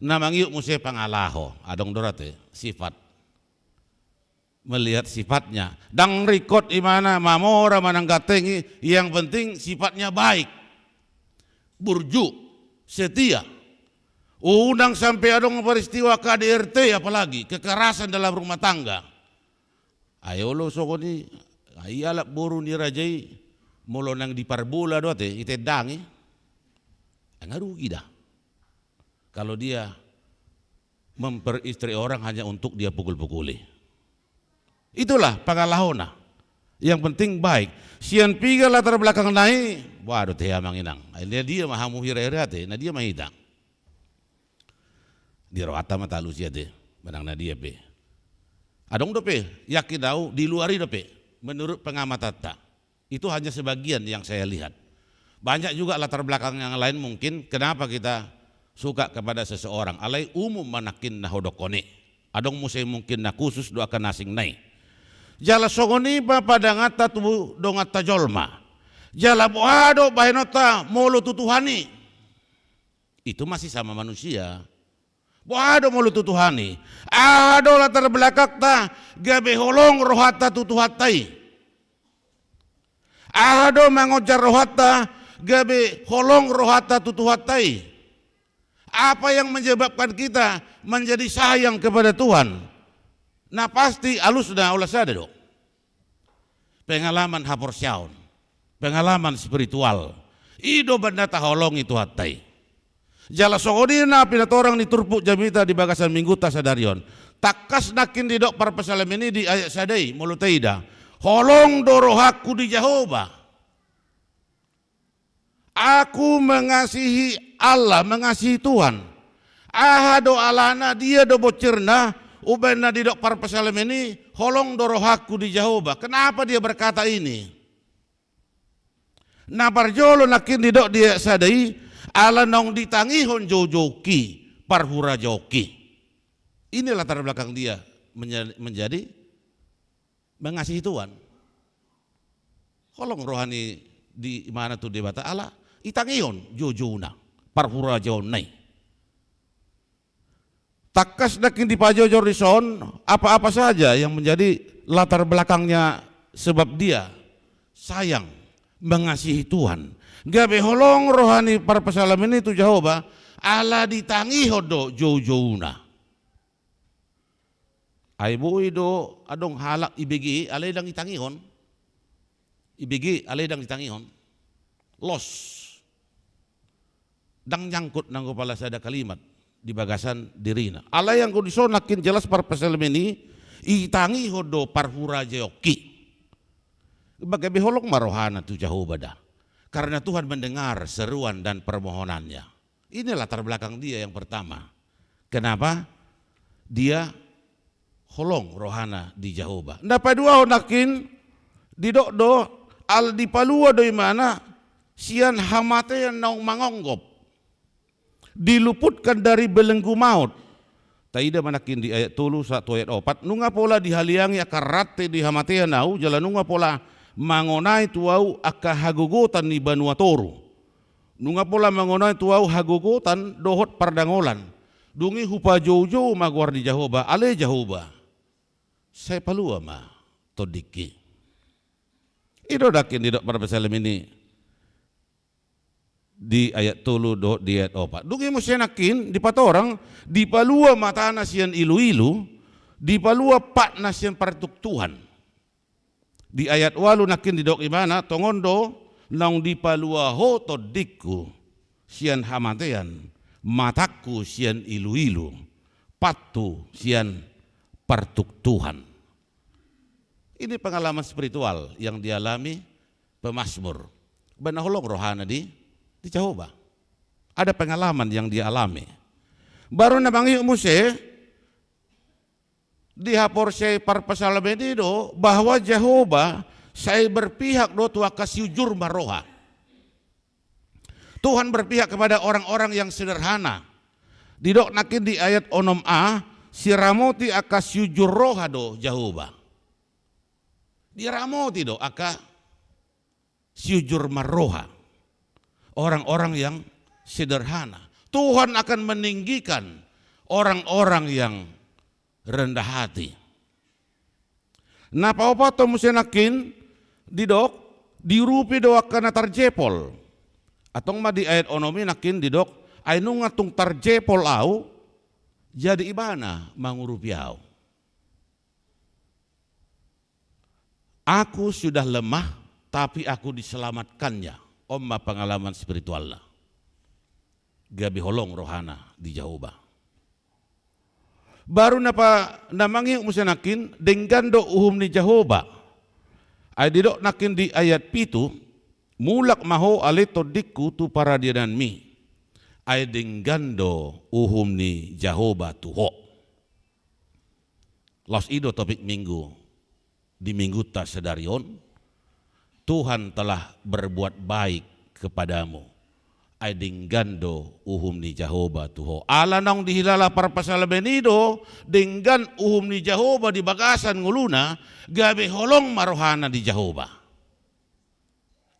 na mangiuk muse pangalaho, adong do ra te, sifat. Melihat sifatnya. Ndang ringkot imana, mamora manang ganteng i, yang penting sifatnya baik. Burju, setia. Unang sampe adong peristiwa K D R T apalagi, kekerasan dalam rumah tangga. Ai olo songon i, ai alap boru ni raja i, molo naeng diparbola do ate, itendangi. Ai nga rugi da. Kalau dia memperistri orang hanya untuk dia pukul-pukuli. Itulah pangalahona. Yang penting baik. Sian piga latar belakang nai, waduh te amang inang. Ai na dia ma hamu hira-hira ate, na dia ma hita. Di rohanta ma talu sia te, manang na dia pe. Adong dope, yakin au, di luar i dope, menurut pengamatanta. Itu hanya sebagian yang saya lihat. Banyak juga latar belakang yang lain mungkin kenapa kita suka kepada seseorang. Alai umum ma nangkin na hudokkon i. Adong muse mungkin na khusus do angka na asing nai. Jala songon i ma pandanganta tu donganta jolma. Jala boha do bahenonta molo tu Tuhan i. Itu masih sama manusia. Boha do molo tu Tuhan i? Aha do latar belakangta gabe holong rohanta tu Tuhanta i? Aha do mangonjar rohanta gabe holong rohanta tu Tuhanta i? Apa yang menyebabkan kita menjadi sayang kepada Tuhan? Na pasti alusna olat sada do. Pengalaman haporseaon, pengalaman spiritual. I do umbahen na taholongi Tuhanta i. Jala songon i na pinatorang ni turpuk jamita di bagasan minggunta sadari on. Tangkas nangkin didok parpsalmen i di ayat sada i, molo taida. Holong do rohangku di Jahowa. Aku mengasihi Allah, mengasihi Tuhan. Aha do alana, dia do bonsirna, umbahen na didok parpsalmen i, holong do rohangku di Jahowa. Kenapa dia berkata ini? Na parjolo nangkin didok di ayat sada i, ala naung ditangihon joujoungki, parhurajaonki. Ini latar belakang dia menja-, menjadi mengasihi Tuhan. Holong roha ni di imana tu Debata ala, itangihon joujouna, parhurajaonna i. Tangkas nangkin dipajojor dison, apa-apa saja yang menjadi latar belakangnya sebab dia sayang, mengasihi Tuhan. Gabe holong roha ni parpsalmen i tu Jahowa, ala ditangihon do joujouna. Ai boi do adong halak ibege alai ndang itangihon. Ibege alai ndang itangihon. Los. Ndang nyangkut nanggo pala sada kalimat di bagasan dirina. Alai anggo dison nangkin jelas parpsalmen i, itangihon do parhurajaonki. Gabe holong ma rohana tu Jahowa da. Karena Tuhan mendengar seruan dan permohonannya. Ini latar belakang dia yang pertama. Kenapa dia holong rohana di Jahowa. Na paduahon nangkin didok do, ala dipalua do imana sian hamatean naung mangonggop. Diluputkan dari belenggu maut. Taida ma nangkin di ayat tolu sahat tu ayat opat, nunga pola dihaliangi angka rante ni hamatean ahu, jala nunga pola mangonai tu ahu angka hagogotan ni banua toru. Nunga pola mangonai tu ahu hagogotan dohot pardangolan. Dung i hupajoujou ma goar ni Jahowa, ale Jahowa. Sai palua ma tondingki. I do nangkin didok parpsalmen i di ayat tolu dohot di ayat opat. Dung i muse nangkin dipatorang, dipalua ma tana sian iluilu, Dipalua patna sian partuktuhan. Di ayat ualu nangkin didok ibana, tongon do naung dipalua ho tondingku sian hamatean, matangku sian iluilu, patku sian partuktuhan. Ini pengalaman spiritual yang dialami pemazmur. Ba na holong rohana di, di Jahowa. Ada pengalaman yang dialami. Baru na mangihut muse, dihaporseai parpsalmen i do bahwa Jahowa sai berpihak do tu angka siujur marroha. Tuhan berpihak kepada orang-orang yang sederhana. Didok nangkin di ayat onom a, siramoti angka siujur roha do Jahowa. Diramoti do angka siujur marroha, orang-orang yang sederhana. Tuhan akan meninggikan orang-orang yang rendah hati. Na paopathon muse nangkin didok, diurupi do angka na tarjepol. Antong ma di ayat onom i nangkin didok, ai nunga tung tarjepol ahu, jadi ibana mangurupi ahu. Aku sudah lemah, tapi aku diselamatkannya. On ma pengalaman spiritualna. Gabe holong rohana di Jahowa. Baru na pa-, na mangihut muse nangkin, denggan do uhum ni Jahowa. Ai didok nangkin di ayat pitu, mulak ma ho ale tondingku tu paradiananmi. Ai denggan do uhum ni Jahowa tu ho. Laos i do topik minggu di minggunta sadari on, Tuhan telah berbuat baik kepadamu. Ai denggan do uhum ni Jahowa tu ho. Ala naung dihilala parpsalmen i do, denggan uhum ni Jahowa di bagasan ngoluna, gabe holong ma rohana di Jahowa.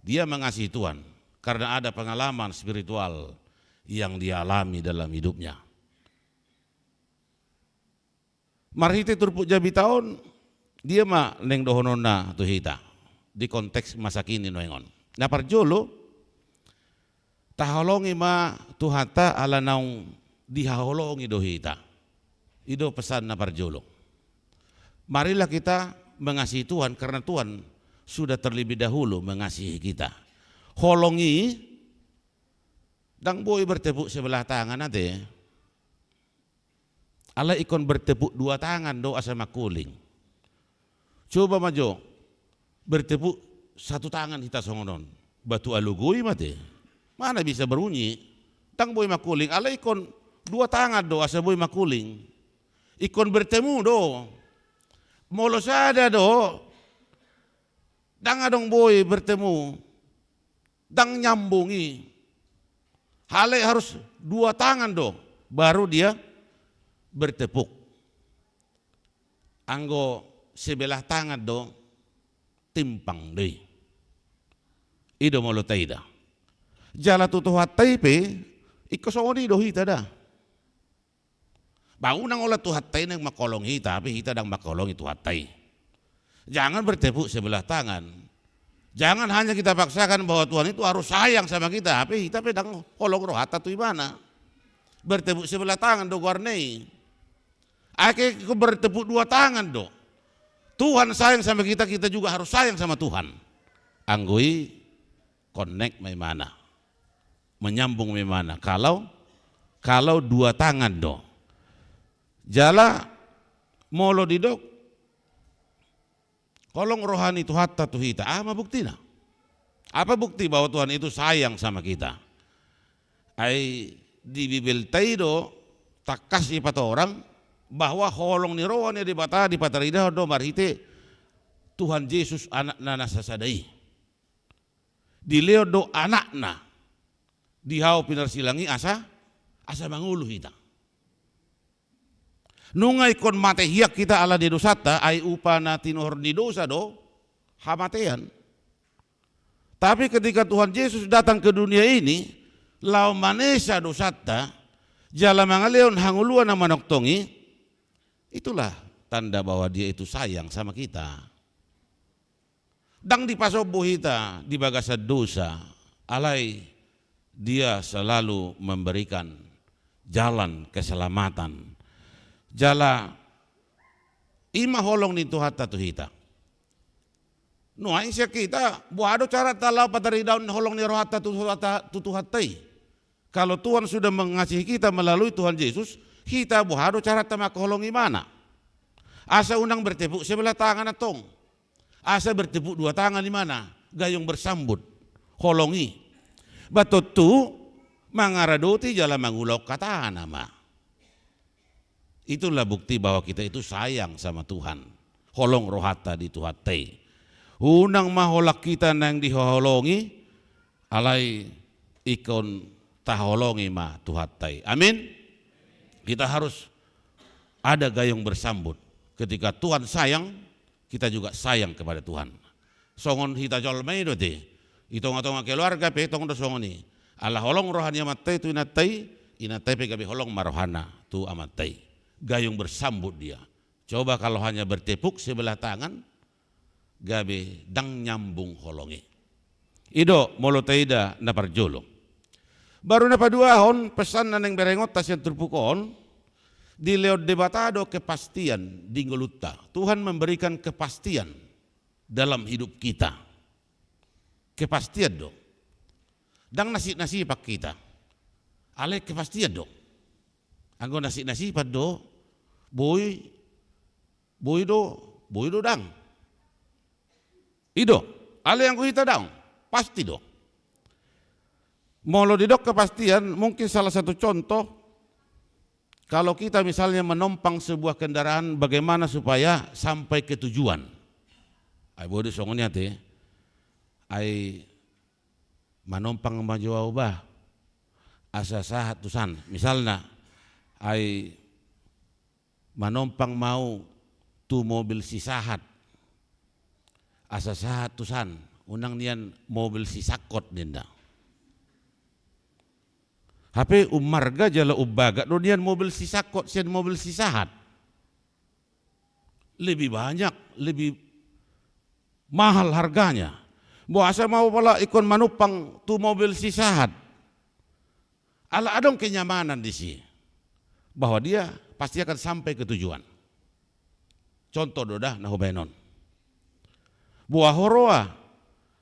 Dia mengasihi Tuhan karena ada pengalaman spiritual yang dialami dalam hidupnya. Marhite turpuk jamita on, dia ma naeng dohononna tu hita di konteks masa kini nuaeng on. Na parjolo, taholongi ma Tuhanta ala naung dihaholongi do hita. I do pesan na parjolo. Marilah kita mengasihi Tuhan karena Tuhan sudah terlebih dahulu mengasihi kita. Holong i ndang boi bertepuk sebelah tangan ate. Alai ingkon bertepuk dua tangan do asa mangkuling. Coba ma jo, bertepuk satu tangan hita songon on. Batu alugui ma ate. Mana bisa berbunyi? Ndang boi mangkuling. Alai ingkon dua tangan do asa boi mangkuling. Ingkon bertemu do. Molo sada do, ndang adong boi bertemu. Ndang nyambung i. Alai harus dua tangan do, baru dia bertepuk. Anggo sebelah tangan do, timpang do i. I do molo taida. Jala tu Tuhanta i pe, ingkon songon i do hita da. Ba unang holan Tuhanta i naeng mangholongi hita, hape hita ndang mangholongi Tuhanta i. Jangan bertepuk sebelah tangan. Jangan hanya kita paksakan bahwa Tuhan itu harus sayang sama kita, hape hita pe ndang holong rohanta tu ibana. Bertepuk sebelah tangan do goarna i. Ai ingkon bertepuk dua tangan do. Tuhan sayang sama kita, kita juga harus sayang sama Tuhan. Anggo i connect ma ibana. Menyambung ma ibana. Kalau, kalau dua tangan do. Jala molo didok holong roha ni Tuhanta tu hita, aha ma buktina? Apa bukti bahwa Tuhan itu sayang sama kita? Ai di Bibelta i do tangkas dipatorang bahwa holong ni roha ni Debata dipataridahon do marhite Tuhan Jesus, Anakna na sasada i. Dilehon do Anakna di hau pinarsilang i asa, asa mangolu hita. Nunga ingkon mate hian hita ala ni dosanta, ai upa na tinuhor ni dosa do hamatean. Tapi ketika Tuhan Yesus datang ke dunia ini, laho manesa dosanta, jala mangalehon hangoluan na manongtong i, itulah tanda bahwa Dia itu sayang sama kita. Ndang dipasombu hita di bagasan dosa, alai Dia selalu memberikan jalan keselamatan. Jala I ma holong ni Tuhanta tu hita. Nuaeng sian hita, boha do caranta laho pataridahon holong ni rohanta tu Tuhanta, tu Tuhanta i? Kalau Tuhan sudah mengasihi kita melalui Tuhan Yesus, hita boha do caranta manghaholongi ibana? Asa unang bertepuk sebelah tangan antong. Asa bertepuk dua tangan ibana, gayung bersambut, holong i. Ba tontu mangaradoti jala mangulahon hatana ma. Itulah bukti bahwa kita itu sayang sama Tuhan. Holong rohanta di Tuhanta i. Unang ma holan hita naeng dihaholongi, alai ingkon taholongi ma Tuhanta i. Amin. Kita harus ada gayung bersambut. Ketika Tuhan sayang, kita juga sayang kepada Tuhan. Songon hita jolma i do ate. Di tonga-tonga keluarga pe tong do songon i. Ala holong roha ni amanta i tu inanta i, inanta i pe gabe holong ma rohana tu amanta i. Gayung bersambut dia. Coba kalau hanya bertepuk sebelah tangan, gabe ndang nyambung holong i. I do molo taida na parjolo. Baru na paduahon, pesan na naeng berengonta sian turpuk on, dilehon Debata do kepastian di ngolunta. Tuhan memberikan kepastian dalam hidup kita. Kepastian do. Ndang nasip-nasipan hita. Alai kepastian do. Anggo nasip-nasipan do, boi, boi do, boi do ndang. I do, alai anggo hita ndang, pasti do. Molo didok kepastian, mungkin salah satu contoh, kalau kita misalnya menompang sebuah kendaraan, bagaimana supaya sampai ke tujuan? Ai boi do songon i ate. Ai manompang ma jo au bah, asa sahat tu san. Misalna, ai manompang ma au tu mobil si Sahat, asa sahat tu san, unang nian mobil si Sangkot ninna. Hape ummarga jala umbagat do nian mobil si Sangkot sian mobil si Sahat. Lebih banyak, lebih mahal harganya. Boasa ma au pala ingkon manumpang tu mobil si Sahat? Ala adong kenyamanan di si, bahwa dia pasti akan sampai ke tujuan. Contoh do da na hubaen on. Boha ho roa,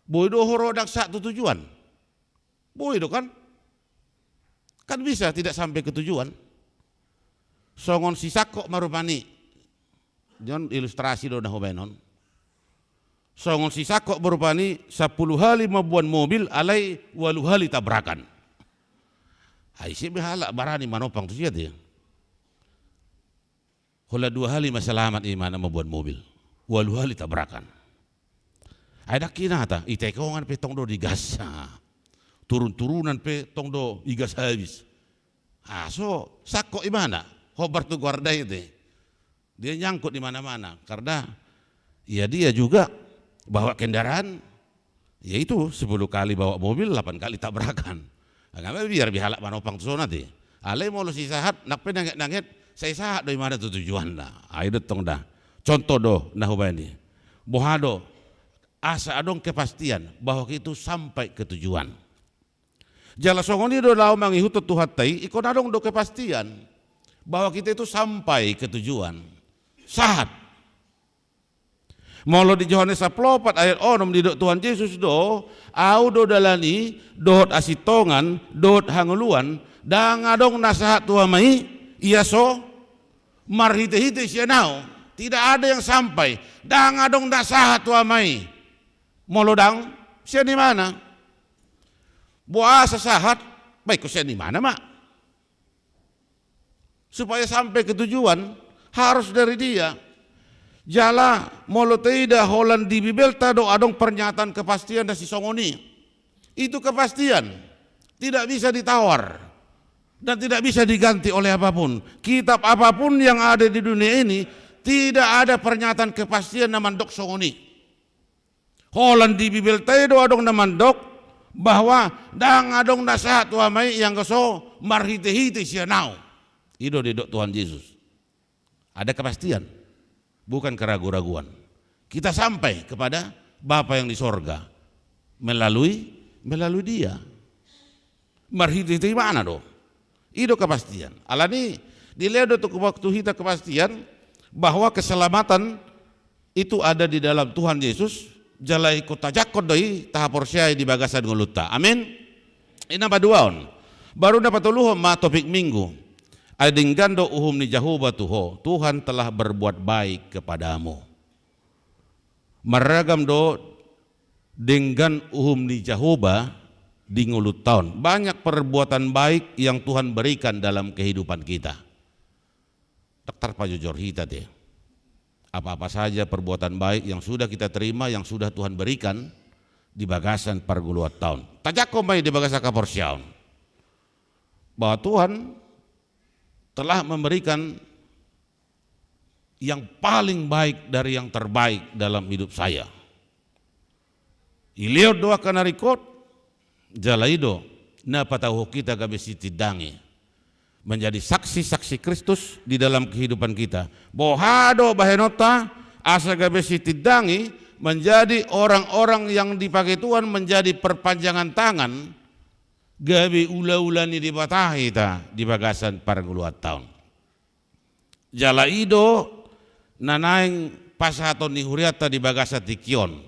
boi do ho roa ndang sahat tu tujuan. Boi do kan? Kan bisa tidak sampai ke tujuan. Songon si Sangkot ma rupani. Jon ilustrasi do na hubaen on. Songon si Sangkot ma rupani, sampulu hali mamboan mobil, alai ualu hali tabrakan. Ai ise be halak barani manompang tu si ate. Holan dua hali ma selamat ima na mamboan mobil. Ualu hali tabrakan. Ai ndang hinata, i tikungan pe tong do digas. Turun-turunan pe tong do digas habis. Ah, so, Sangkot ibana, hombar tu goar da i ate. Dia nyangkut di mana-mana, karena ya dia juga bawa kendaraan, ya itu sepuluh kali bawa mobil, delapan kali tabrakan. Nga ma biar be halak manompang tu son ate. Alai molo si Sahat, nang pe nanget-nanget, sai sahat do imana tu tujuanna. Ai do tong da. Contoh do na hubaen i. Boha do, asa adong kepastian bahwa itu sampai ke tujuan. Jala songon i do laho mangihuthon Tuhanta i, ingkon adong do kepastian bahwa kita itu sampai ke tujuan. Sahat. Molo di Johannes sampulu opat ayat onom didok Tuhan Jesus do, au do dalan i, dohot hasintongan, dohot hangoluan, ndang adong na sahat tu Ama i, ia so marhite-hite sian au. Tidak ada yang sampai, ndang adong na sahat tu Ama i. Molo ndang, sian imana? Boasa sahat, baen ho sian imana ma. Supaya sampai ke tujuan, harus dari dia. Jala, molo taida holan di Bibelta do adong pernyataan kepastian na sisongon i. Itu kepastian. Tidak bisa ditawar. Dan tidak bisa diganti oleh apapun. Kitab apapun yang ada di dunia ini, tidak ada pernyataan kepastian na mandok songon i. Holan di Bibelta i do adong na mandok bahwa ndang adong na sahat tu Ama i anggo so marhite-hite sian au. I do didok Tuhan Jesus. Ada kepastian, bukan keragu-raguan. Kita sampai kepada Bapa yang di sorga melalui, melalui Dia. Marhite-hite imana do. I do kepastian. Alani, dilehon do tu waktu hita kepastian, bahwa keselamatan itu ada di dalam Tuhan Yesus, jala ingkon tajangkon do i, tahaporseai di bagasan ngolunta. Amin. I na paduahon. Baru na patoluhon ma topik Minggu. Ai denggan do uhum ni Jahowa tu ho, Tuhan telah berbuat baik kepadamu. Marragam do denggan uhum ni Jahowa di ngolunta on. Banyak perbuatan baik yang Tuhan berikan dalam kehidupan kita. Ndang tarpajojor hita te. Apa-apa saja perbuatan baik yang sudah kita terima, yang sudah Tuhan berikan di bagasan parngoluanta on, tajangkon ma i di bagasan haporseaon, bahwa Tuhan telah memberikan yang paling baik dari yang terbaik dalam hidup saya. Dilehon do angka na ringkot, jala i do na patauhon hita gabe sitindangi, menjadi saksi-saksi Kristus di dalam kehidupan kita. Boha do bahenonta asa gabe sitindangi, menjadi orang-orang yang dipakai Tuhan menjadi perpanjangan tangan, gabe ula-ula ni Debata hita di bagasan parngoluanta on. Jala i do na naeng pasahaton ni hurianta di bagasan tingki on.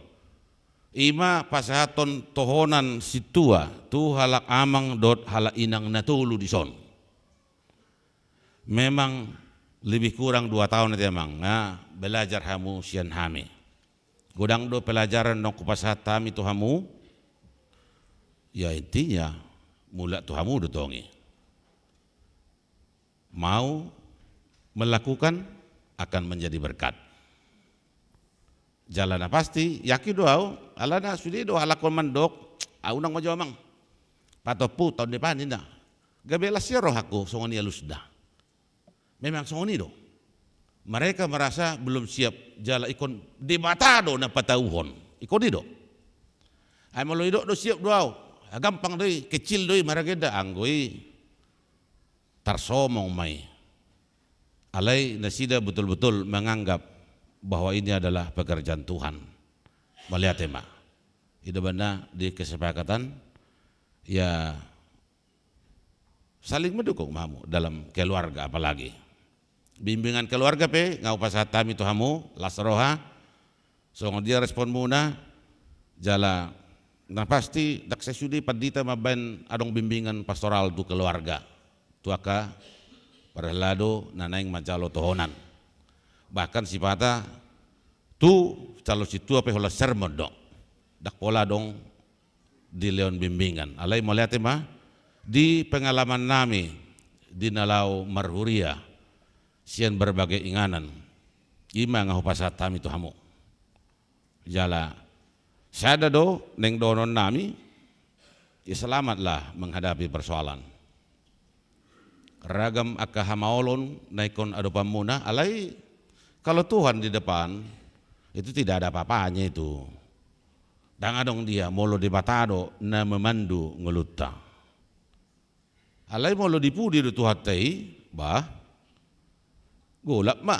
I ma pasahaton tohonan sintua tu halak amang dohot halak inang na tolu dison. Memang lebih kurang dua taon ate amang, nga belajar hamu sian hami. Godang do pelajaran naung hupasahat hami tu hamu. Ya, intinya mulak tu hamu do tong i. Mau melakukan, akan menjadi berkat. Jala na pasti, yakin do au, alana sude do halak on mandok, au unang manjou amang. Patompu taon depan ninna. Gabe las ia rohangku, songon i alusna. Memang songon i do. Mereka merasa belum siap, jala ingkon Debata do na patauhon. Ingkon i do. Ai molo didok do siap do au, gampang do i, kecil do i, maragenda, anggo i tarsomong ma i. Alai nasida betul-betul menganggap bahwa ini adalah pekerjaan Tuhan. Mauliate ma. I do umbahen na di kesepakatan, ya, saling mendukung ma hamu dalam keluarga apalagi. Bimbingan keluarga pe nga hupasahat hami tu hamu, las roha, songon dia responmuna, jala na pasti ndang sai sude pandita mambahen adong bimbingan pastoral tu keluarga, tu angka parhalado na naeng manjalo tohonan. Bahkan sipata tu calon sintua pe holan sermon do. Ndang pola adong dilehon bimbingan. Alai mauliate ma, di pengalaman nami di na laho marhuria sian berbagai inganan, i ma nga hupasahat hami tu hamu. Jala sada do naeng dohonon nami, ya, selamatlah menghadapi persoalan. Ragam angka hamaolon na ingkon adopanmuna, alai kalau Tuhan di depan, itu tidak ada apa-apanya itu. Ndang adong dia molo Debata do na memandu ngolunta. Alai molo di pudi do Tuhanta i, bah, golap ma.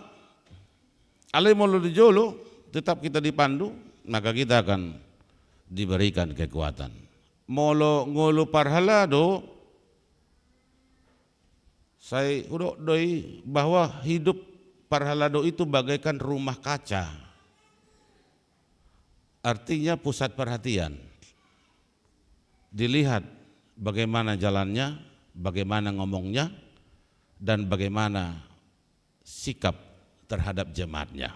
Alai molo di jolo, tetap kita dipandu, maka kita akan diberikan kekuatan. Molo ngolu parhalado, sai hudok do i bahwa hidup parhalado itu bagaikan rumah kaca. Artinya pusat perhatian. Dilihat bagaimana jalannya, bagaimana ngomongnya, dan bagaimana sikap terhadap jemaatnya.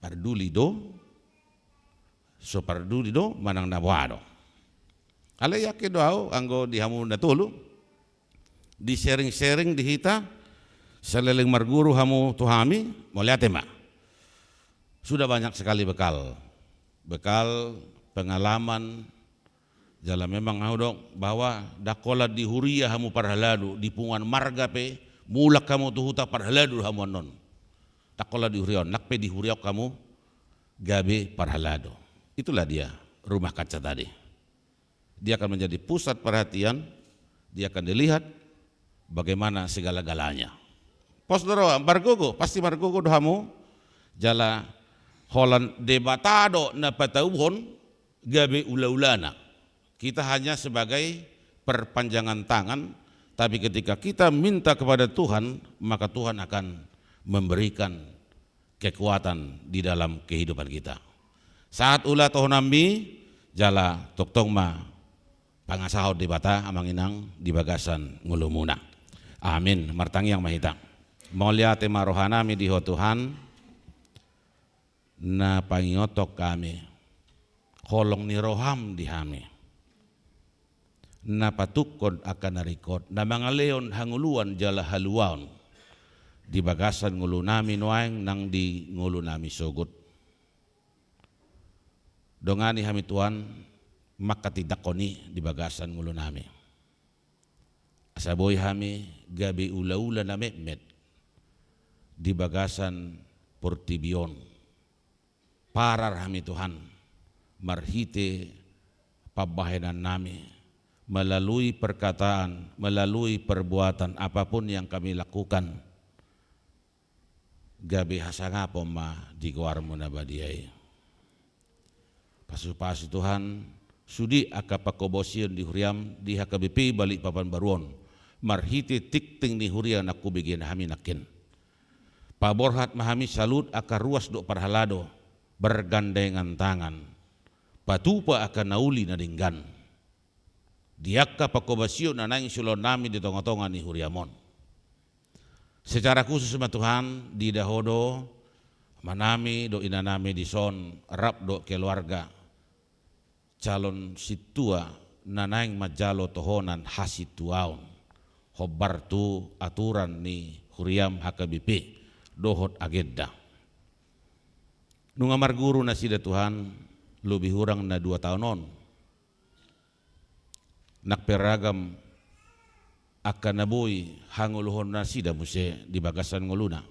Parduli do, so parduli do, manang na boha do. Alai yakin do au, anggo di hamu na tolu, di sharing-sharing di hita, saleleng marguru hamu tu hami, mauliate ma. Sudah banyak sekali bekal. Bekal, pengalaman, jala memang hudok bahwa ndang holan di huria hamu parhalado, di punguan marga pe, mulak hamu tu huta parhalado hamu annon. Ndang holan di huria on, nang pe di huria on hamu gabe parhalado. Itulah dia, rumah kaca tadi. Dia akan menjadi pusat perhatian, dia akan dilihat bagaimana segala-galanya. Pos do roha, margogo, pasti margogo do hamu, jala holan Debata do na patauhon gabe ula-ulana. Kita hanya sebagai perpanjangan tangan, tapi ketika kita minta kepada Tuhan, maka Tuhan akan memberikan kekuatan di dalam kehidupan kita. Sahat ulaonta nami, jala tongtong ma pangasahon Debata Amang Inang di bagasan ngolumuna. Amin. Martangiang ma hita. Mauliate ma rohanami di Ho Tuhan, na pangingothon hami, holong ni roham di hami, na patungkon angka na ringkot, na mangalehon hangoluan jala haluaon di bagasan ngolunami nuaeng nang di ngolunami sogot. Dongani hami Tuhan, manghatindanghon i di bagasan ngolunami. Asa boi hami gabe ulaula na metmet di bagasan portibi on. Parar hami Tuhan, marhite pambahenannami, melalui perkataan, melalui perbuatan, apapun yang kami lakukan, gabe hasangapon ma di goarmu na badia i. Pasupasu Tuhan, sude angka panghobasion di huriam di H K B P Balikpapan Baru on, marhite tingting ni huria na hubege hami nangkin. Paborhat ma hami saluhut angka ruas dohot parhalado, bergandengan tangan, patupa angka na uli na denggan di angka panghobasion na naeng siulaonnami di tongatonga ni huriam on. Secara khusus ma Tuhan, diida Ho do amanami dohot inanami dison rap dohot keluarga calon sintua na naeng manjalo tohonan hasintuaon hombar tu aturan ni huriam H K B P dohot agenda. Nunga marguru nasida Tuhan, lobi hurang na dua taon on. Nang pe ragam angka na boi hangoluhon nasida muse di bagasan ngoluna.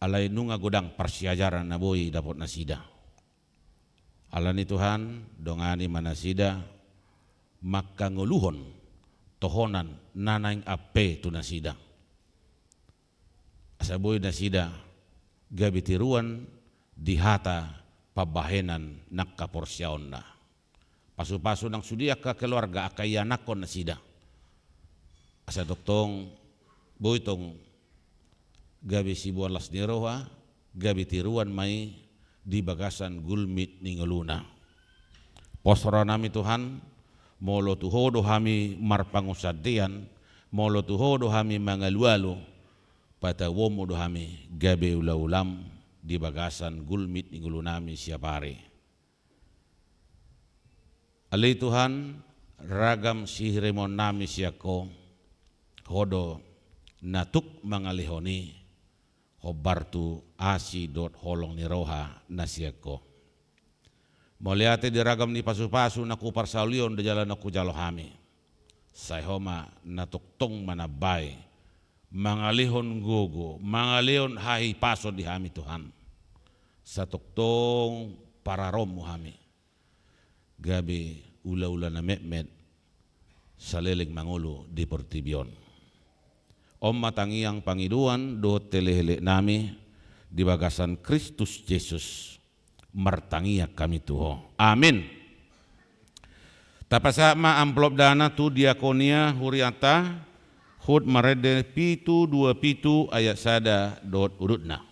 Alai nunga godang parsiajaran na boi dapot nasida. Alani Tuhan, dongani ma nasida manghangoluhon tohonan na naeng ampe tu nasida. Asa boi nasida gabe tiruan di hata pambahenan nang haporseaonna. Pasupasu nang sude angka keluarga, angka ianakhon nasida. Asa tongtong boi tong gabe siboan las ni roha, gabe tiruan ma i di bagasan gulmit ni ngoluna. Pos rohanami Tuhan, molo tu Ho do hami marpangunsandean, molo tu Ho do hami mangalualu, patauonmu do hami gabe ulaulam di bagasan gulmit ni ngolunami siap ari. Ale Tuhan, ragam sihirimonami sian Ho, Ho do na tuk mangalehon i, hombar tu asi dohot holong ni roha na sian Ho. Mauliate di ragam ni pasupasu na huparsaulion do jala na hujalo hami. Sai Ho ma na tongtong manambai, mangalehon gogo, mangalehon hahipason di hami Tuhan. Sai tongtong pararonmu hami. Gabe ulaula na metmet saleleng mangolu di portibi on. On ma tangiang pangidoan dohot heleheleknami di bagasan Kristus Jesus. Martangiang hami tu Ho. Amin. Tapasahat ma amplop dana tu diakonia hurianta, hut marende pitu dua pitu ayat sada dohot udutna.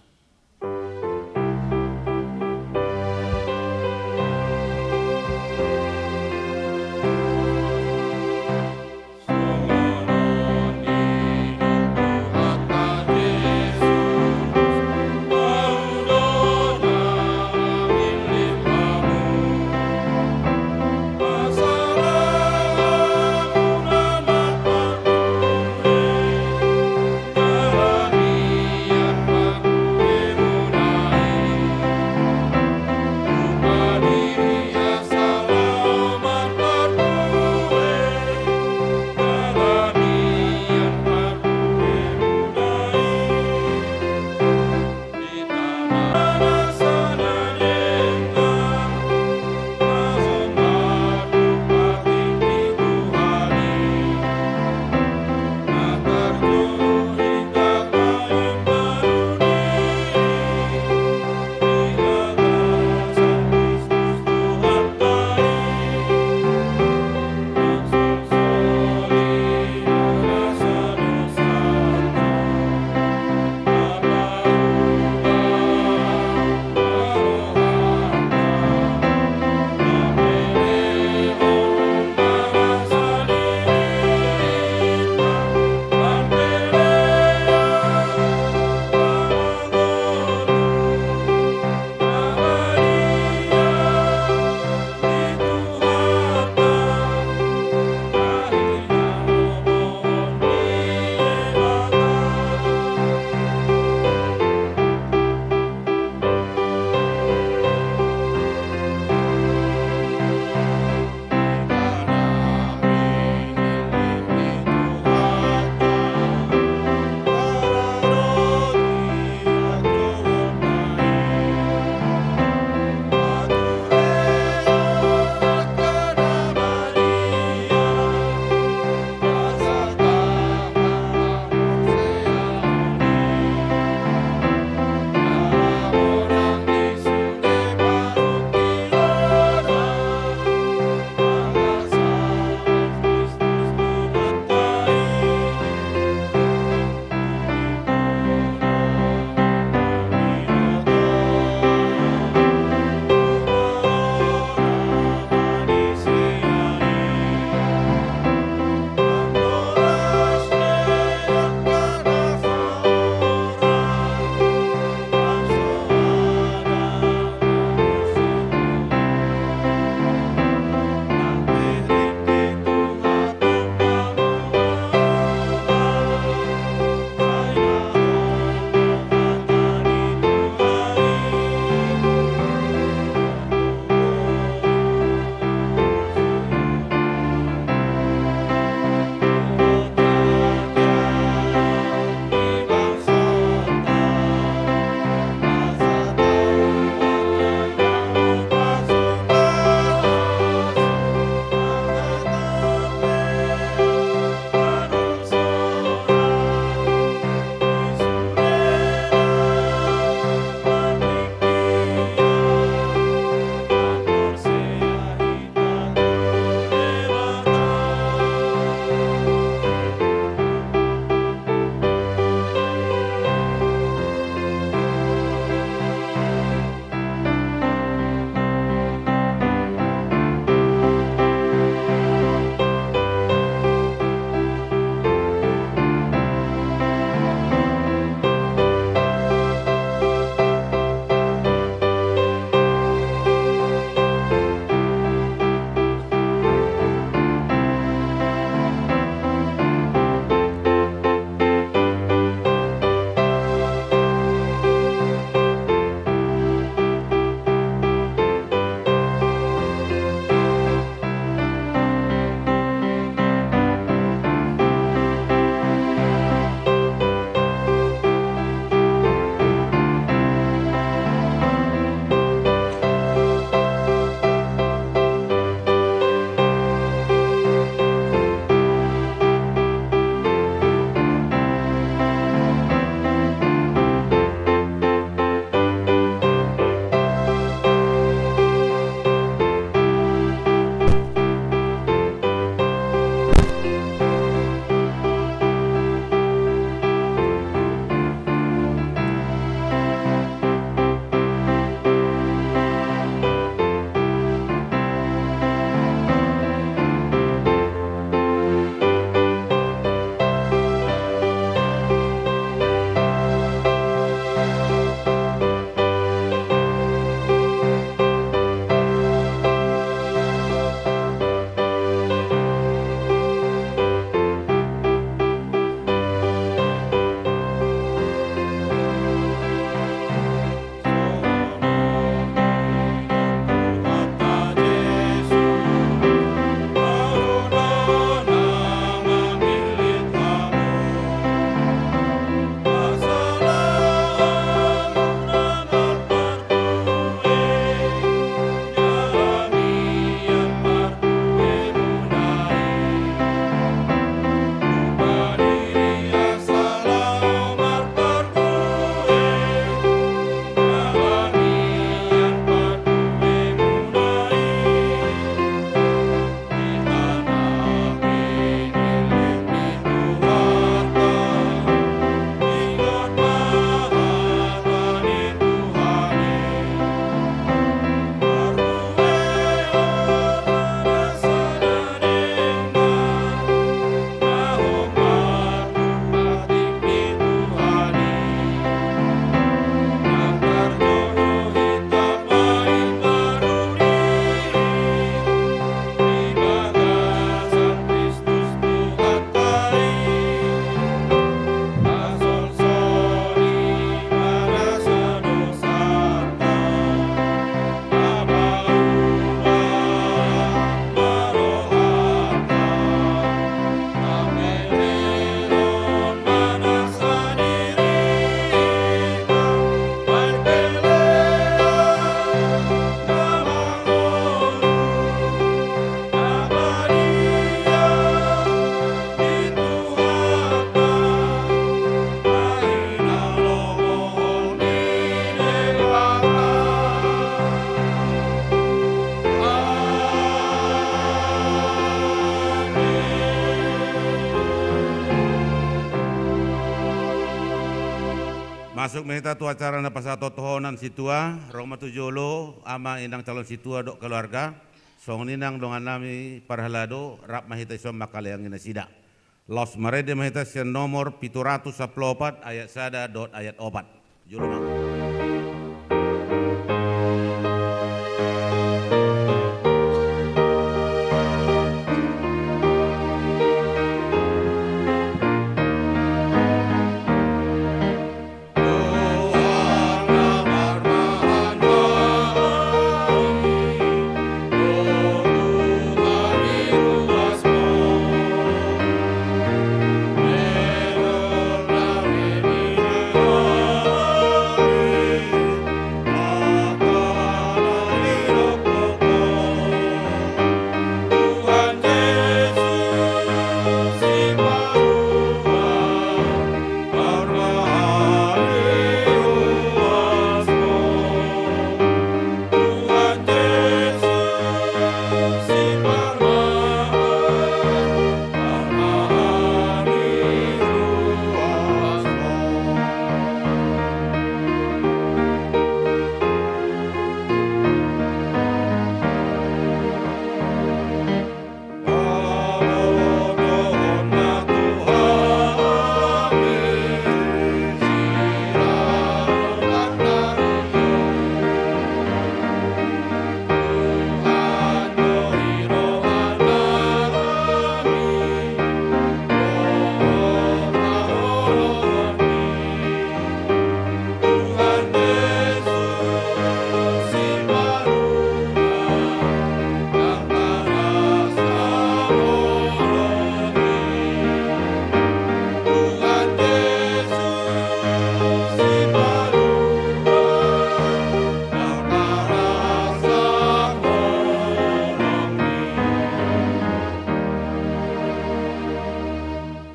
Masuk ma hita tu acara na pasahathon tohonan sintua, ro ma tu jolo ama, inang calon sintua dohot keluarga, songon i nang dongan nami parhalado, rap ma hita dison mangkaleangi nasida. Laos marende ma hita sian nomor pitu ratus sampulu opat ayat sada dohot ayat opat. Jolo ma.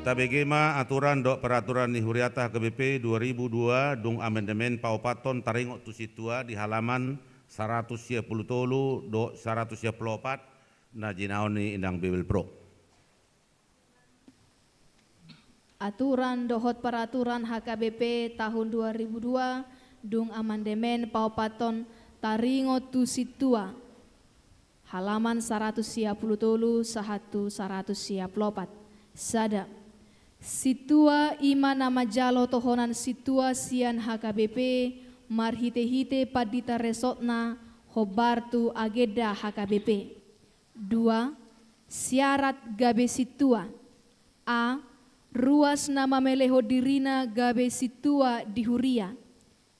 Tabege ma aturan dohot peraturan ni huriata H K B P dua ribu dua dung amandemen paopathon taringot tu sintua di halaman saratus sia pulu tolu dohot saratus sia pulu opat na jinalahan ni inang Bibelvrouw. Aturan dohot peraturan H K B P tahun dua ribu dua dung amandemen paopathon taringot tu sintua. Halaman saratus sia pulu tolu sahat tu saratus sia pulu opat. Sada. Sintua i ma na manjalo tohonan sintua sian H K B P marhite-hite pandita resotna hombar tu agenda H K B P. Dua. Syarat gabe sintua. A. Ruas na mamelehon dirina gabe sintua di huria.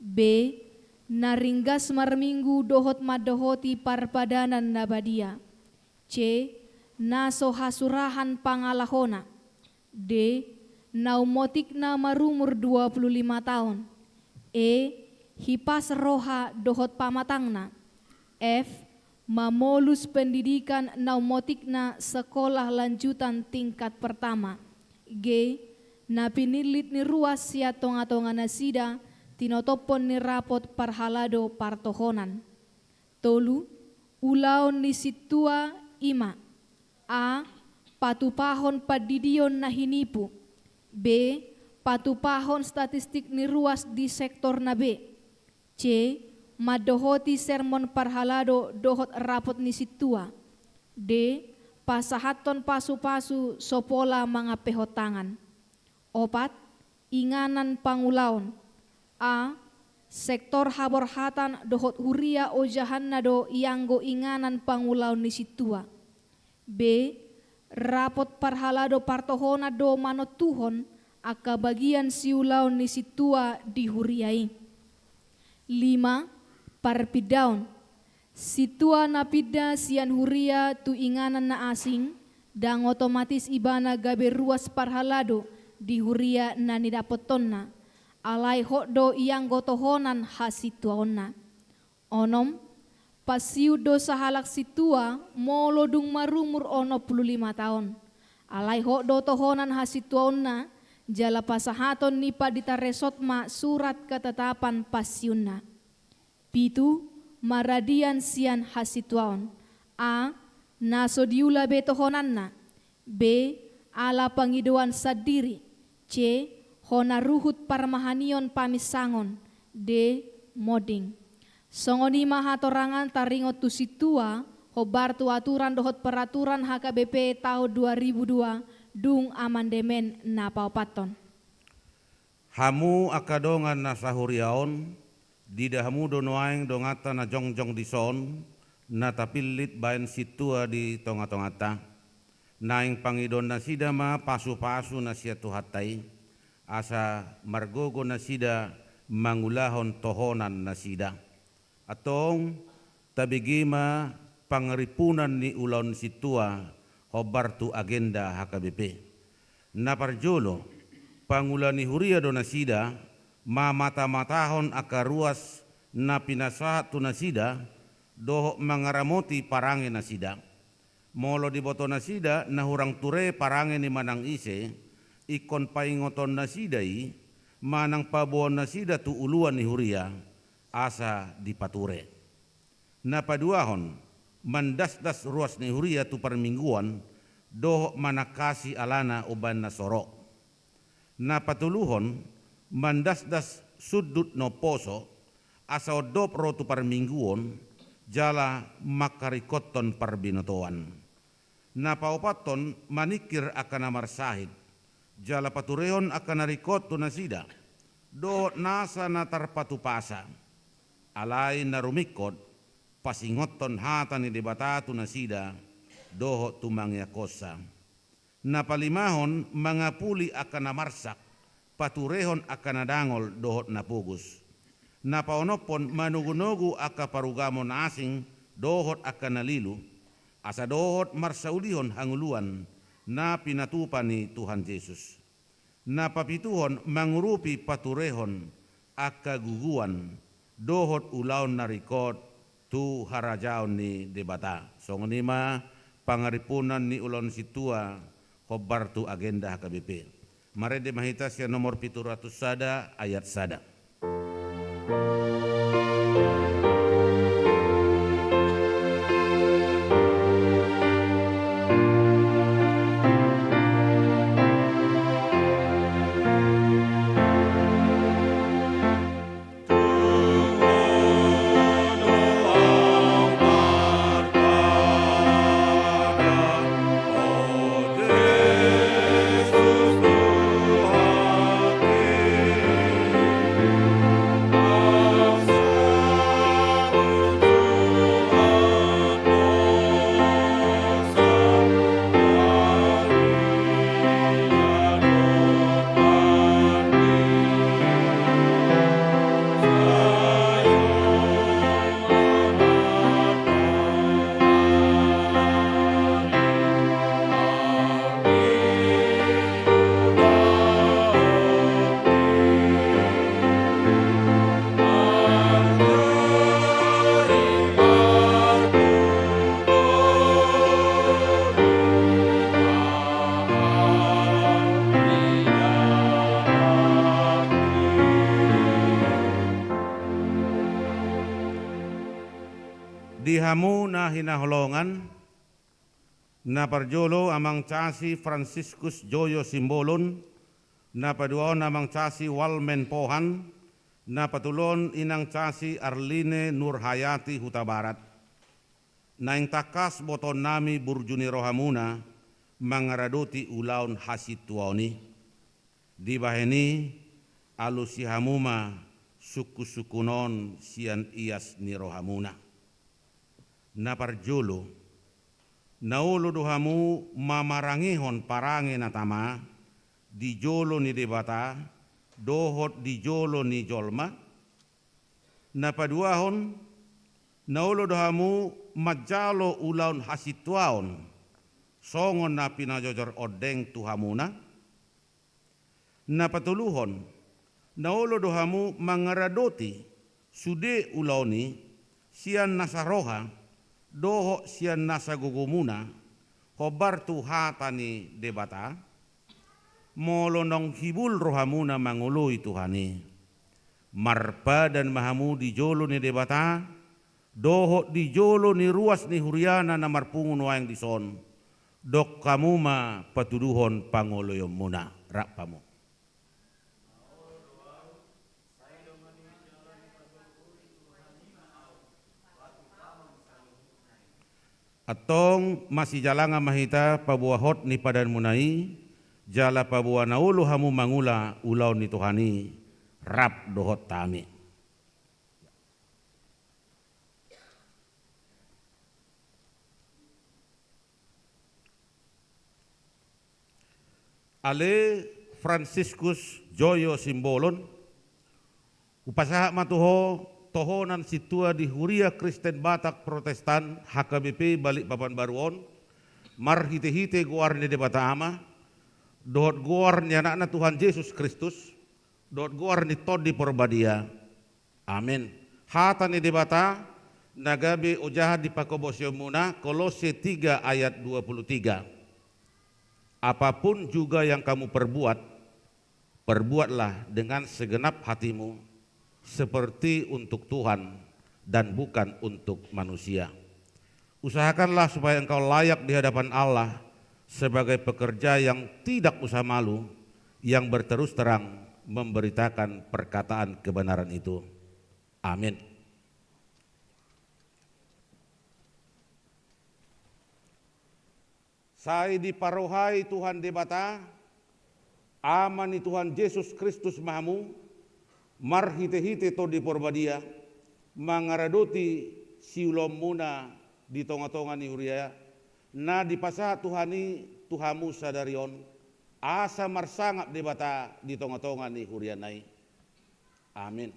B. Na ringgas marminggu dohot mandohoti parpadanan na badia. C. Na so hasurahan pangalahona. D. Na ummotikna marumur dua pulu lima taon. E. Hipas roha dohot pamatangna. F. Mamolus pendidikan na ummotikna sekolah lanjutan tingkat pertama. G. Na pinillit ni ruas sian tonga-tonga nasida tinotophon ni rapot parhalado partohonan. Tolu. Ulaon ni sintua i ma. A. Patupahon pandidion na hinipu. B. Patupahon statistik ni ruas di sektor na be. C. Mandohoti sermon parhalado dohot rapot ni sintua. D. Pasahathon pasu-pasu so pola mangampehon tangan. Opat. Inganan pangulaon. A. Sektor haborhatan dohot huria ojahanna do ianggo inganan pangulaon ni sintua. B. Rapot parhalado partohonan do manontuhon angka bagian siulaon ni sintua di huria i. Lima. Parpindaon. Sintua na pinda sian huria tu inganan na asing, ndang otomatis ibana gabe ruas parhalado di huria na nidapothonna, alai hot do ianggo tohonan hasintuaonna. Onom. Pensiun do sahalak sintua molo dung marumur onom pulu lima taon, alai hot do tohonan hasintuaonna, jala pasahaton ni pandita resort ma surat ketetapan pensiunna. Pitu. Maradian sian hasintuaon. A. Na so diula be tohonanna. B. Ala pangidoan sandiri. C. na ruhut parmahanion paminsangon, de Moding. Songon i ma hatorangan taringot tu sintua, hombar tu aturan dohot peraturan H K B P taon dua ribu dua, dung amandemen na paopathon. Hamu angka dongan na sahuria on, diida hamu do nuaeng donganta na jongjong dison, na tapillit baen sintua di tongatonganta. Naeng pangidoan nasida ma pasupasu na sian Tuhanta i, asa margogo nasida mangulahon tohonan nasida. Antong, tabege ma pangarimpunan ni ulaon sintua hombar tu agenda H K B P. Na parjolo, pangula ni huria do nasida, mamatamatahon angka ruas na pinasahat tu nasida, dohot mangaramoti parange nasida. Molo diboto nasida na hurang ture parange ni manang ise, ingkon paingoton nasida i, manang paboaon nasida tu uluan ni huria, asa dipature. Na paduahon, mandasdas ruas ni huria tu parmingguon, dohot manangkasi alana umbaen na so ro. Na patoluhon, mandasdas sundut na umposo, asa ondop ro tu parmingguon, jala mangkaringkothon parbinotoan. Na paopathon, maningkir angka na marsahit, jala paturehon angka na ringkot tu nasida, dohot nasa na tarpatupasa. Alai na rumingkot, pasingothon hata ni Debata tu nasida, dohot tumangiangkonsa. Na palimahon, mangapuli angka na marsak, paturehon angka na dangol dohot na pogos. Na paonomhon, manogunogu angka parugamo na asing dohot angka na lilu, asa dohot marsaulihon hangoluan na pinatupa ni Tuhan Jesus. Na papituhon, mangurupi paturehon angka guguan dohot ulaon na ringkot tu harajaon ni Debata. Songon i ma pangarimpunan ni ulaon sintua hombar tu agenda H K B P. Marende ma hita sian nomor pitu ratus sada ayat sada. Di hamu na hinaholongan, na parjolo Amang Casi Franciscus Joyo Simbolon, na paduahon Amang Casi Walmen Pohan, na patoluhon Inang Casi Arline Nurhayati Hutabarat. Naeng tangkas botoonnami burju ni rohamuna mangaradoti ulaon hasintuaon i. Dibahen i, alusi hamu ma sungkunsungkun on sian ias ni rohamuna. Na parjolo, na olo do hamu mamarangehon parange na tama di jolo ni Debata dohot di jolo ni jolma? Na paduahon, na olo do hamu manjalo ulaon hasintuaon songon na pinajojor ondeng tu hamuna? Na patoluhon, na olo do hamu mangaradoti sude ulaon i sian nasa roha dohot sian nasa gogomuna, hombar tu hata ni Debata? Molo naung hibul rohamuna mangoloi Tuhan i, marpadan ma hamu di jolo ni Debata dohot di jolo ni ruas ni huriana na marpungu nuaeng dison, dok hamu ma patuduhon pangoloionmuna. Rap hamu. Antong masijalangan ma hita paboa hot ni padanmuna i, jala paboa na olo hamu mangula ulaon ni Tuhan i rap dohot hami. Ale Franciscus Joyo Simbolon, hupasahat ma tu ho tohonan sintua di Huria Kristen Batak Protestan H K B P Balikpapan Baru on, marhite-hite goar ni Debata Ama, dohot goar ni Anakna Tuhan Jesus Kristus, dohot goar ni Tondi Porbadia. Amen. Hata ni Debata na gabe ojahan di panghobasionmuna, Kolose tiga ayat dua puluh tiga. Apapun juga yang kamu perbuat, perbuatlah dengan segenap hatimu, seperti untuk Tuhan dan bukan untuk manusia. Usahakanlah supaya engkau layak di hadapan Allah sebagai pekerja yang tidak usah malu, yang berterus terang memberitakan perkataan kebenaran itu. Amin. Sai diparrohai Tuhan Debata, Ama ni Tuhan Jesus Kristus ma hamu, marhite-hite Tondi Porbadia, mangaradoti siulaonmuna di tonga-tonga ni huria, na dipasahat Tuhan i tu hamu sadari on, asa marsangap Debata di tonga-tonga ni huriana i. Amin.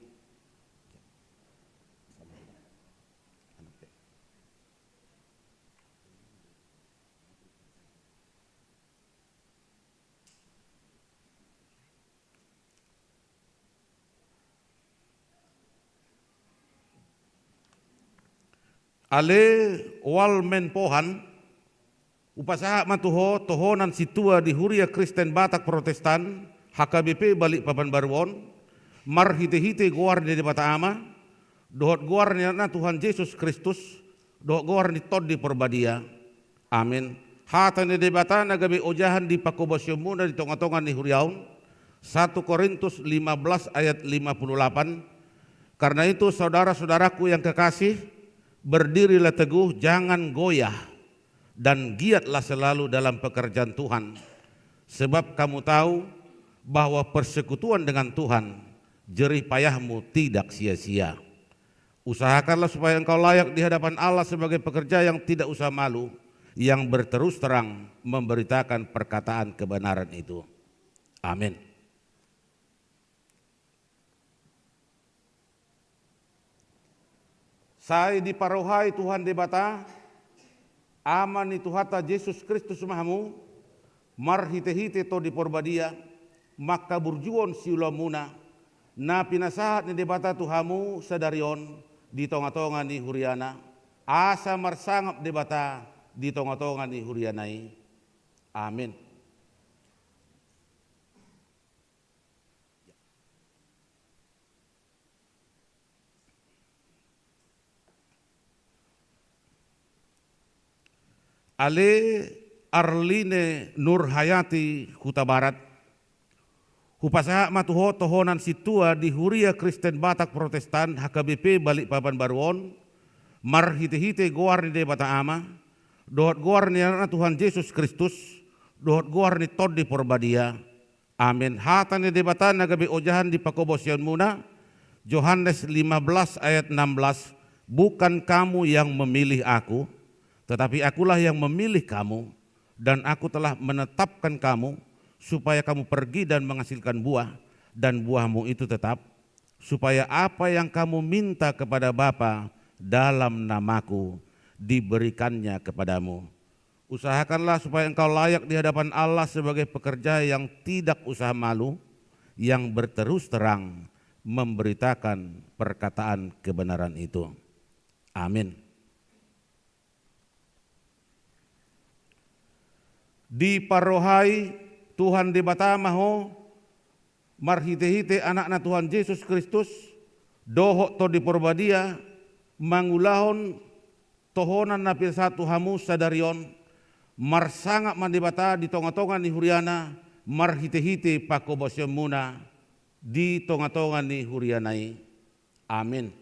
Ale Walmen Pohan, hupasahat ma tu ho tohonan sintua di Huria Kristen Batak Protestan H K B P Balikpapan Baru on, marhite-hite goar ni Debata Ama, dohot goar ni Anakna Tuhan Jesus Kristus, dohot goar ni Tondi Porbadia. Amin. Hata ni Debata na gabe ojahan di panghobasionmuna di tonga-tonga ni huria on, satu Korintus lima belas ayat lima puluh delapan. Karena itu, saudara-saudaraku yang kekasih, berdirilah teguh, jangan goyah, dan giatlah selalu dalam pekerjaan Tuhan. Sebab kamu tahu bahwa persekutuan dengan Tuhan, jerih payahmu tidak sia-sia. Usahakanlah supaya engkau layak di hadapan Allah sebagai pekerja yang tidak usah malu, yang berterus terang memberitakan perkataan kebenaran itu. Amin. Sai diparrohai Tuhan Debata, Ama ni Tuhanta Jesus Kristus ma hamu, marhite-hite Tondi Porbadia, mangkaburjuhon siulaonmuna, na pinasahat ni Debata tu hamu sadari on di tonga-tonga ni huriana, asa marsangap Debata di tonga-tonga ni huriana i. Amin. Ale Arline Nurhayati Hutabarat, hupasahat ma tu ho tohonan sintua di Huria Kristen Batak Protestan H K B P Balikpapan Baru on, marhite-hite goar ni Debata Ama, dohot goar ni Anakna Tuhan Jesus Kristus, dohot goar ni Tondi Porbadia. Amin. Hata ni Debata na gabe ojahan di panghobasionmuna, Johannes lima belas ayat enam belas, bukan kamu yang memilih aku, tetapi akulah yang memilih kamu, dan aku telah menetapkan kamu, supaya kamu pergi dan menghasilkan buah, dan buahmu itu tetap, supaya apa yang kamu minta kepada Bapa dalam namaku, diberikannya kepadamu. Usahakanlah supaya engkau layak di hadapan Allah sebagai pekerja yang tidak usah malu, yang berterus terang memberitakan perkataan kebenaran itu. Amin. Diparrohai Tuhan Debata ma ho, marhite-hite Anakna Tuhan Jesus Kristus, dohot Tondi Porbadia, mangulahon tohonan na pinasahat tu hamu sadari on, marsangap ma Debata di tonga-tonga ni huriana, marhite-hite panghobasionmuna di tonga-tonga ni huriana i. Amin.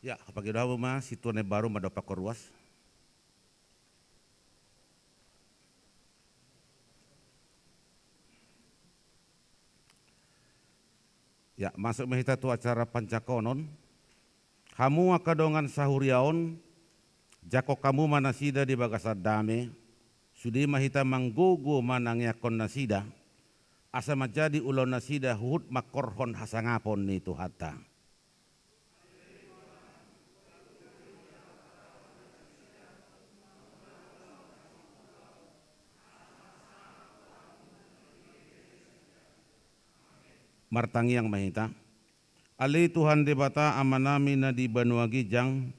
Ya, hupagido hamu ma sintua na imbaru, mandompakkon ruas. Ya, masuk ma hita tu acara panjangkonon. Hamu angka dongan sahuria on, jangkon hamu ma nasida di bagasan dame, sude ma hita manggogo manangiangkon nasida, asa manjadi ulaon nasida huhut mangkorhon hasangapon ni Tuhanta. Martangiang ma hita. Ale Tuhan Debata Amanami na di banua ginjang,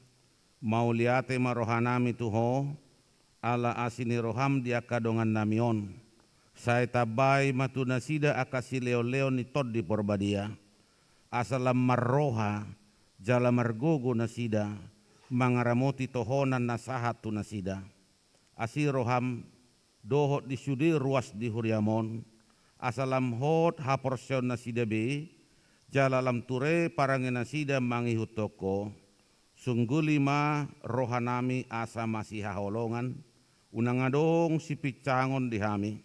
mauliate ma rohanami tu Ho, ala asi ni roham di angka dongannami on. Sai tambai ma tu nasida angka sileonleon ni Tondi Porbadia, asa lam marroha jala margogo nasida mangaramoti tohonan na sahat tu nasida. Asi roham dohot di sude ruas ni huriam on, asa lam hot haporseaon nasida be, jala lam ture parange nasida mangihuthon Ho. Sungguli ma rohanami asa masihaholongan, unang adong sipinsangon di hami,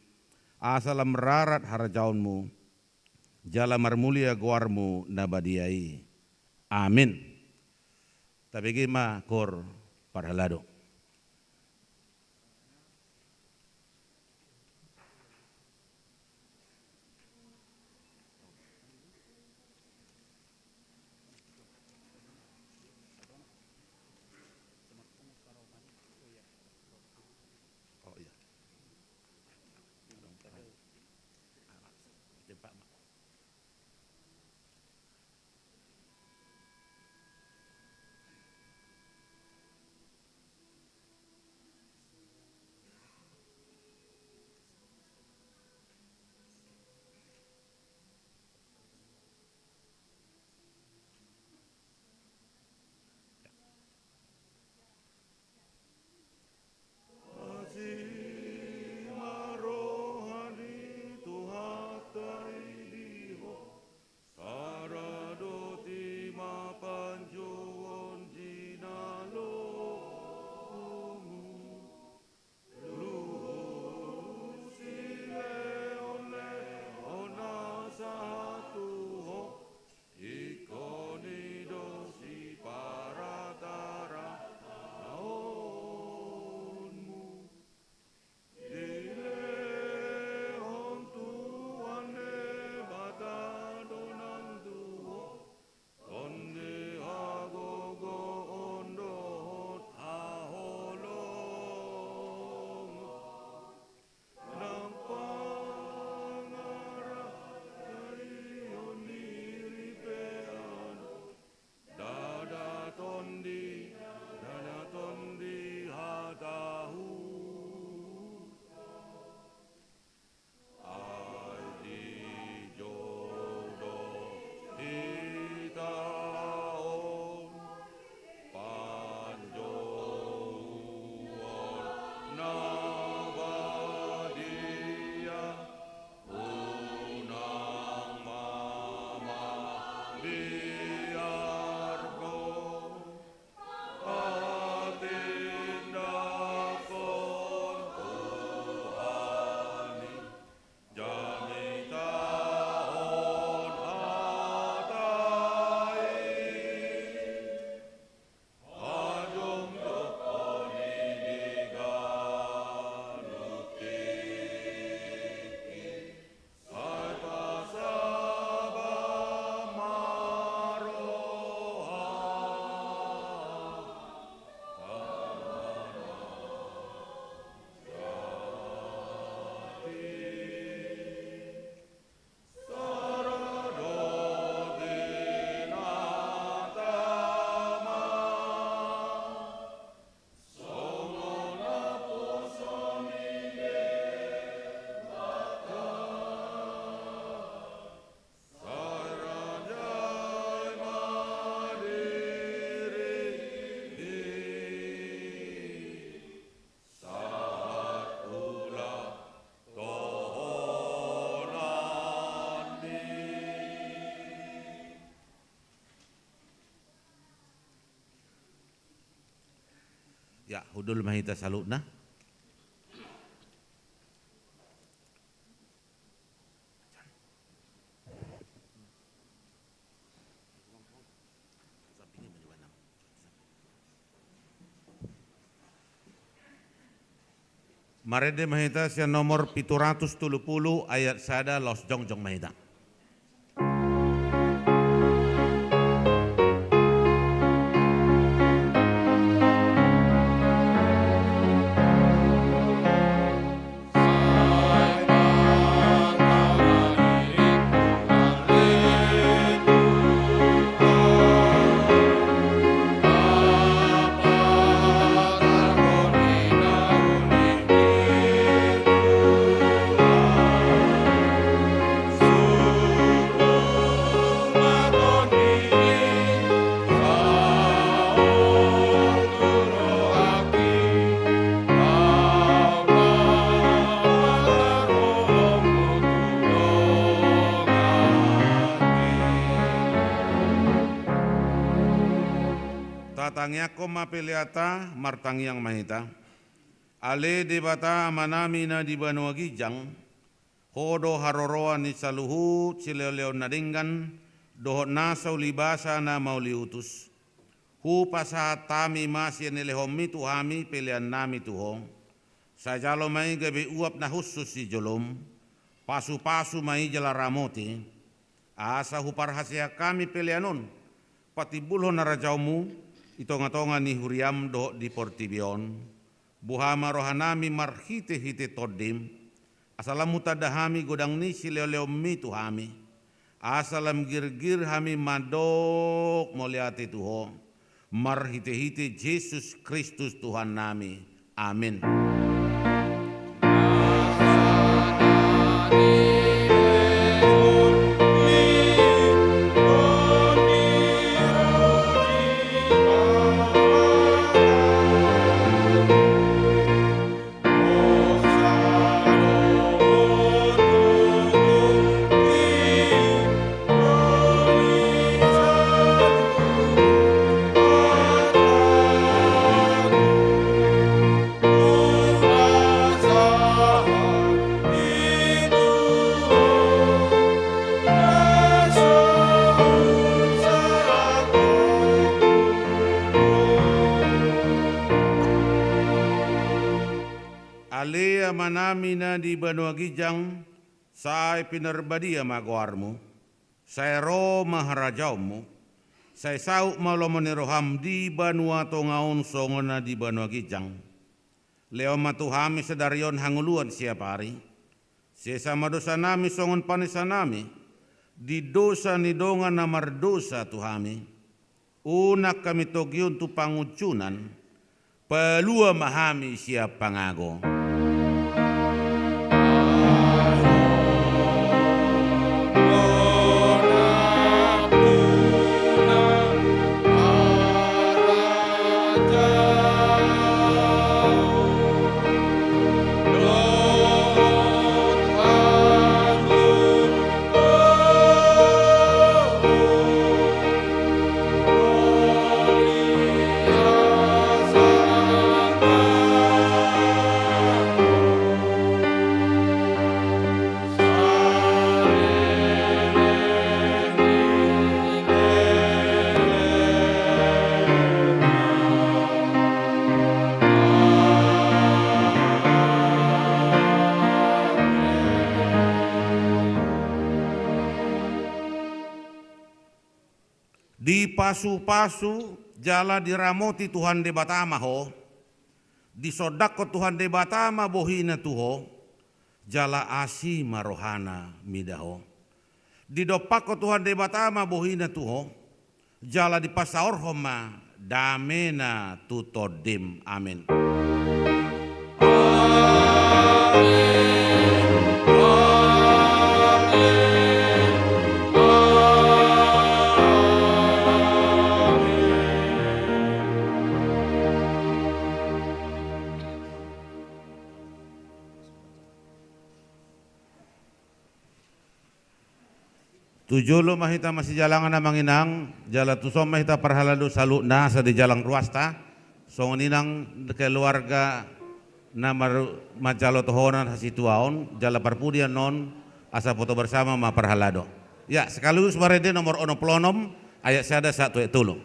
asa lam rarat harajaonmu, jala marmulia goarmu na badia i. Amin. Tabege ma koor parhalado. Hundul ma hita saluhutna. Marende ma hita sian nomor pitu ratus tolu pulu ayat sada, laos jongjong ma hita. Tatangiangkon ma peleanta, martangiang ma hita. Ale Debata Amanami na di banua ginjang, Ho do haroroan ni saluhut silehonlehon na denggan, dohot nasa ulibasa na mauliutus. Hupasahat hami ma sian nilehonmi tu hami peleannami tu Ho. Sai jalo ma i gabe uap na hushus di jolom, pasupasu ma i jala ramoti. Asa huparhaseang hami pelean on, patimbulhon harajaonmu di tongatonga ni huriam dohot di portibi on. Boha ma rohanami marhitehite Tondim, asa lam hutanda hami godang ni silehonlehonmi tu hami, asa lam girgir hami mandok mauliate tu Ho, marhitehite Jesus Kristus Tuhannami. Amin. Ale Amanami na di banua ginjang, sai pinarbadia ma goarmu, sai ro ma harajaonmu, sai saut ma lomo ni roham di banua tonga on songon na di banua ginjang. Lehon ma tu hami sadari on hangoluan siapari. Sesa ma dosanami songon panesanami di dosa ni dongan na mardosa tu hami. Unang hami togihon tu pangunjunan, palua ma hami sian pangago. Dipasupasu jala diramoti Tuhan Debata ma ho, disondangkon Tuhan Debata ma bohina tu ho, jala asi ma rohana mida ho. Didompakkon Tuhan Debata ma bohina tu ho, jala dipasaorhon ma damena tu tondim. Amen. Tu jolo ma hita masijalangan amang inang, jala tuson ma hita parhalado saluhutna asa dijalang ruasta. Songon i nang keluarga na mar-, manjalo tohonan hasituaon, jala parpudi annon, asa foto bersama ma parhalado. Ya, sekaligus marende nomor onom pulu onom, ayat sada sahat tu ayat tolu.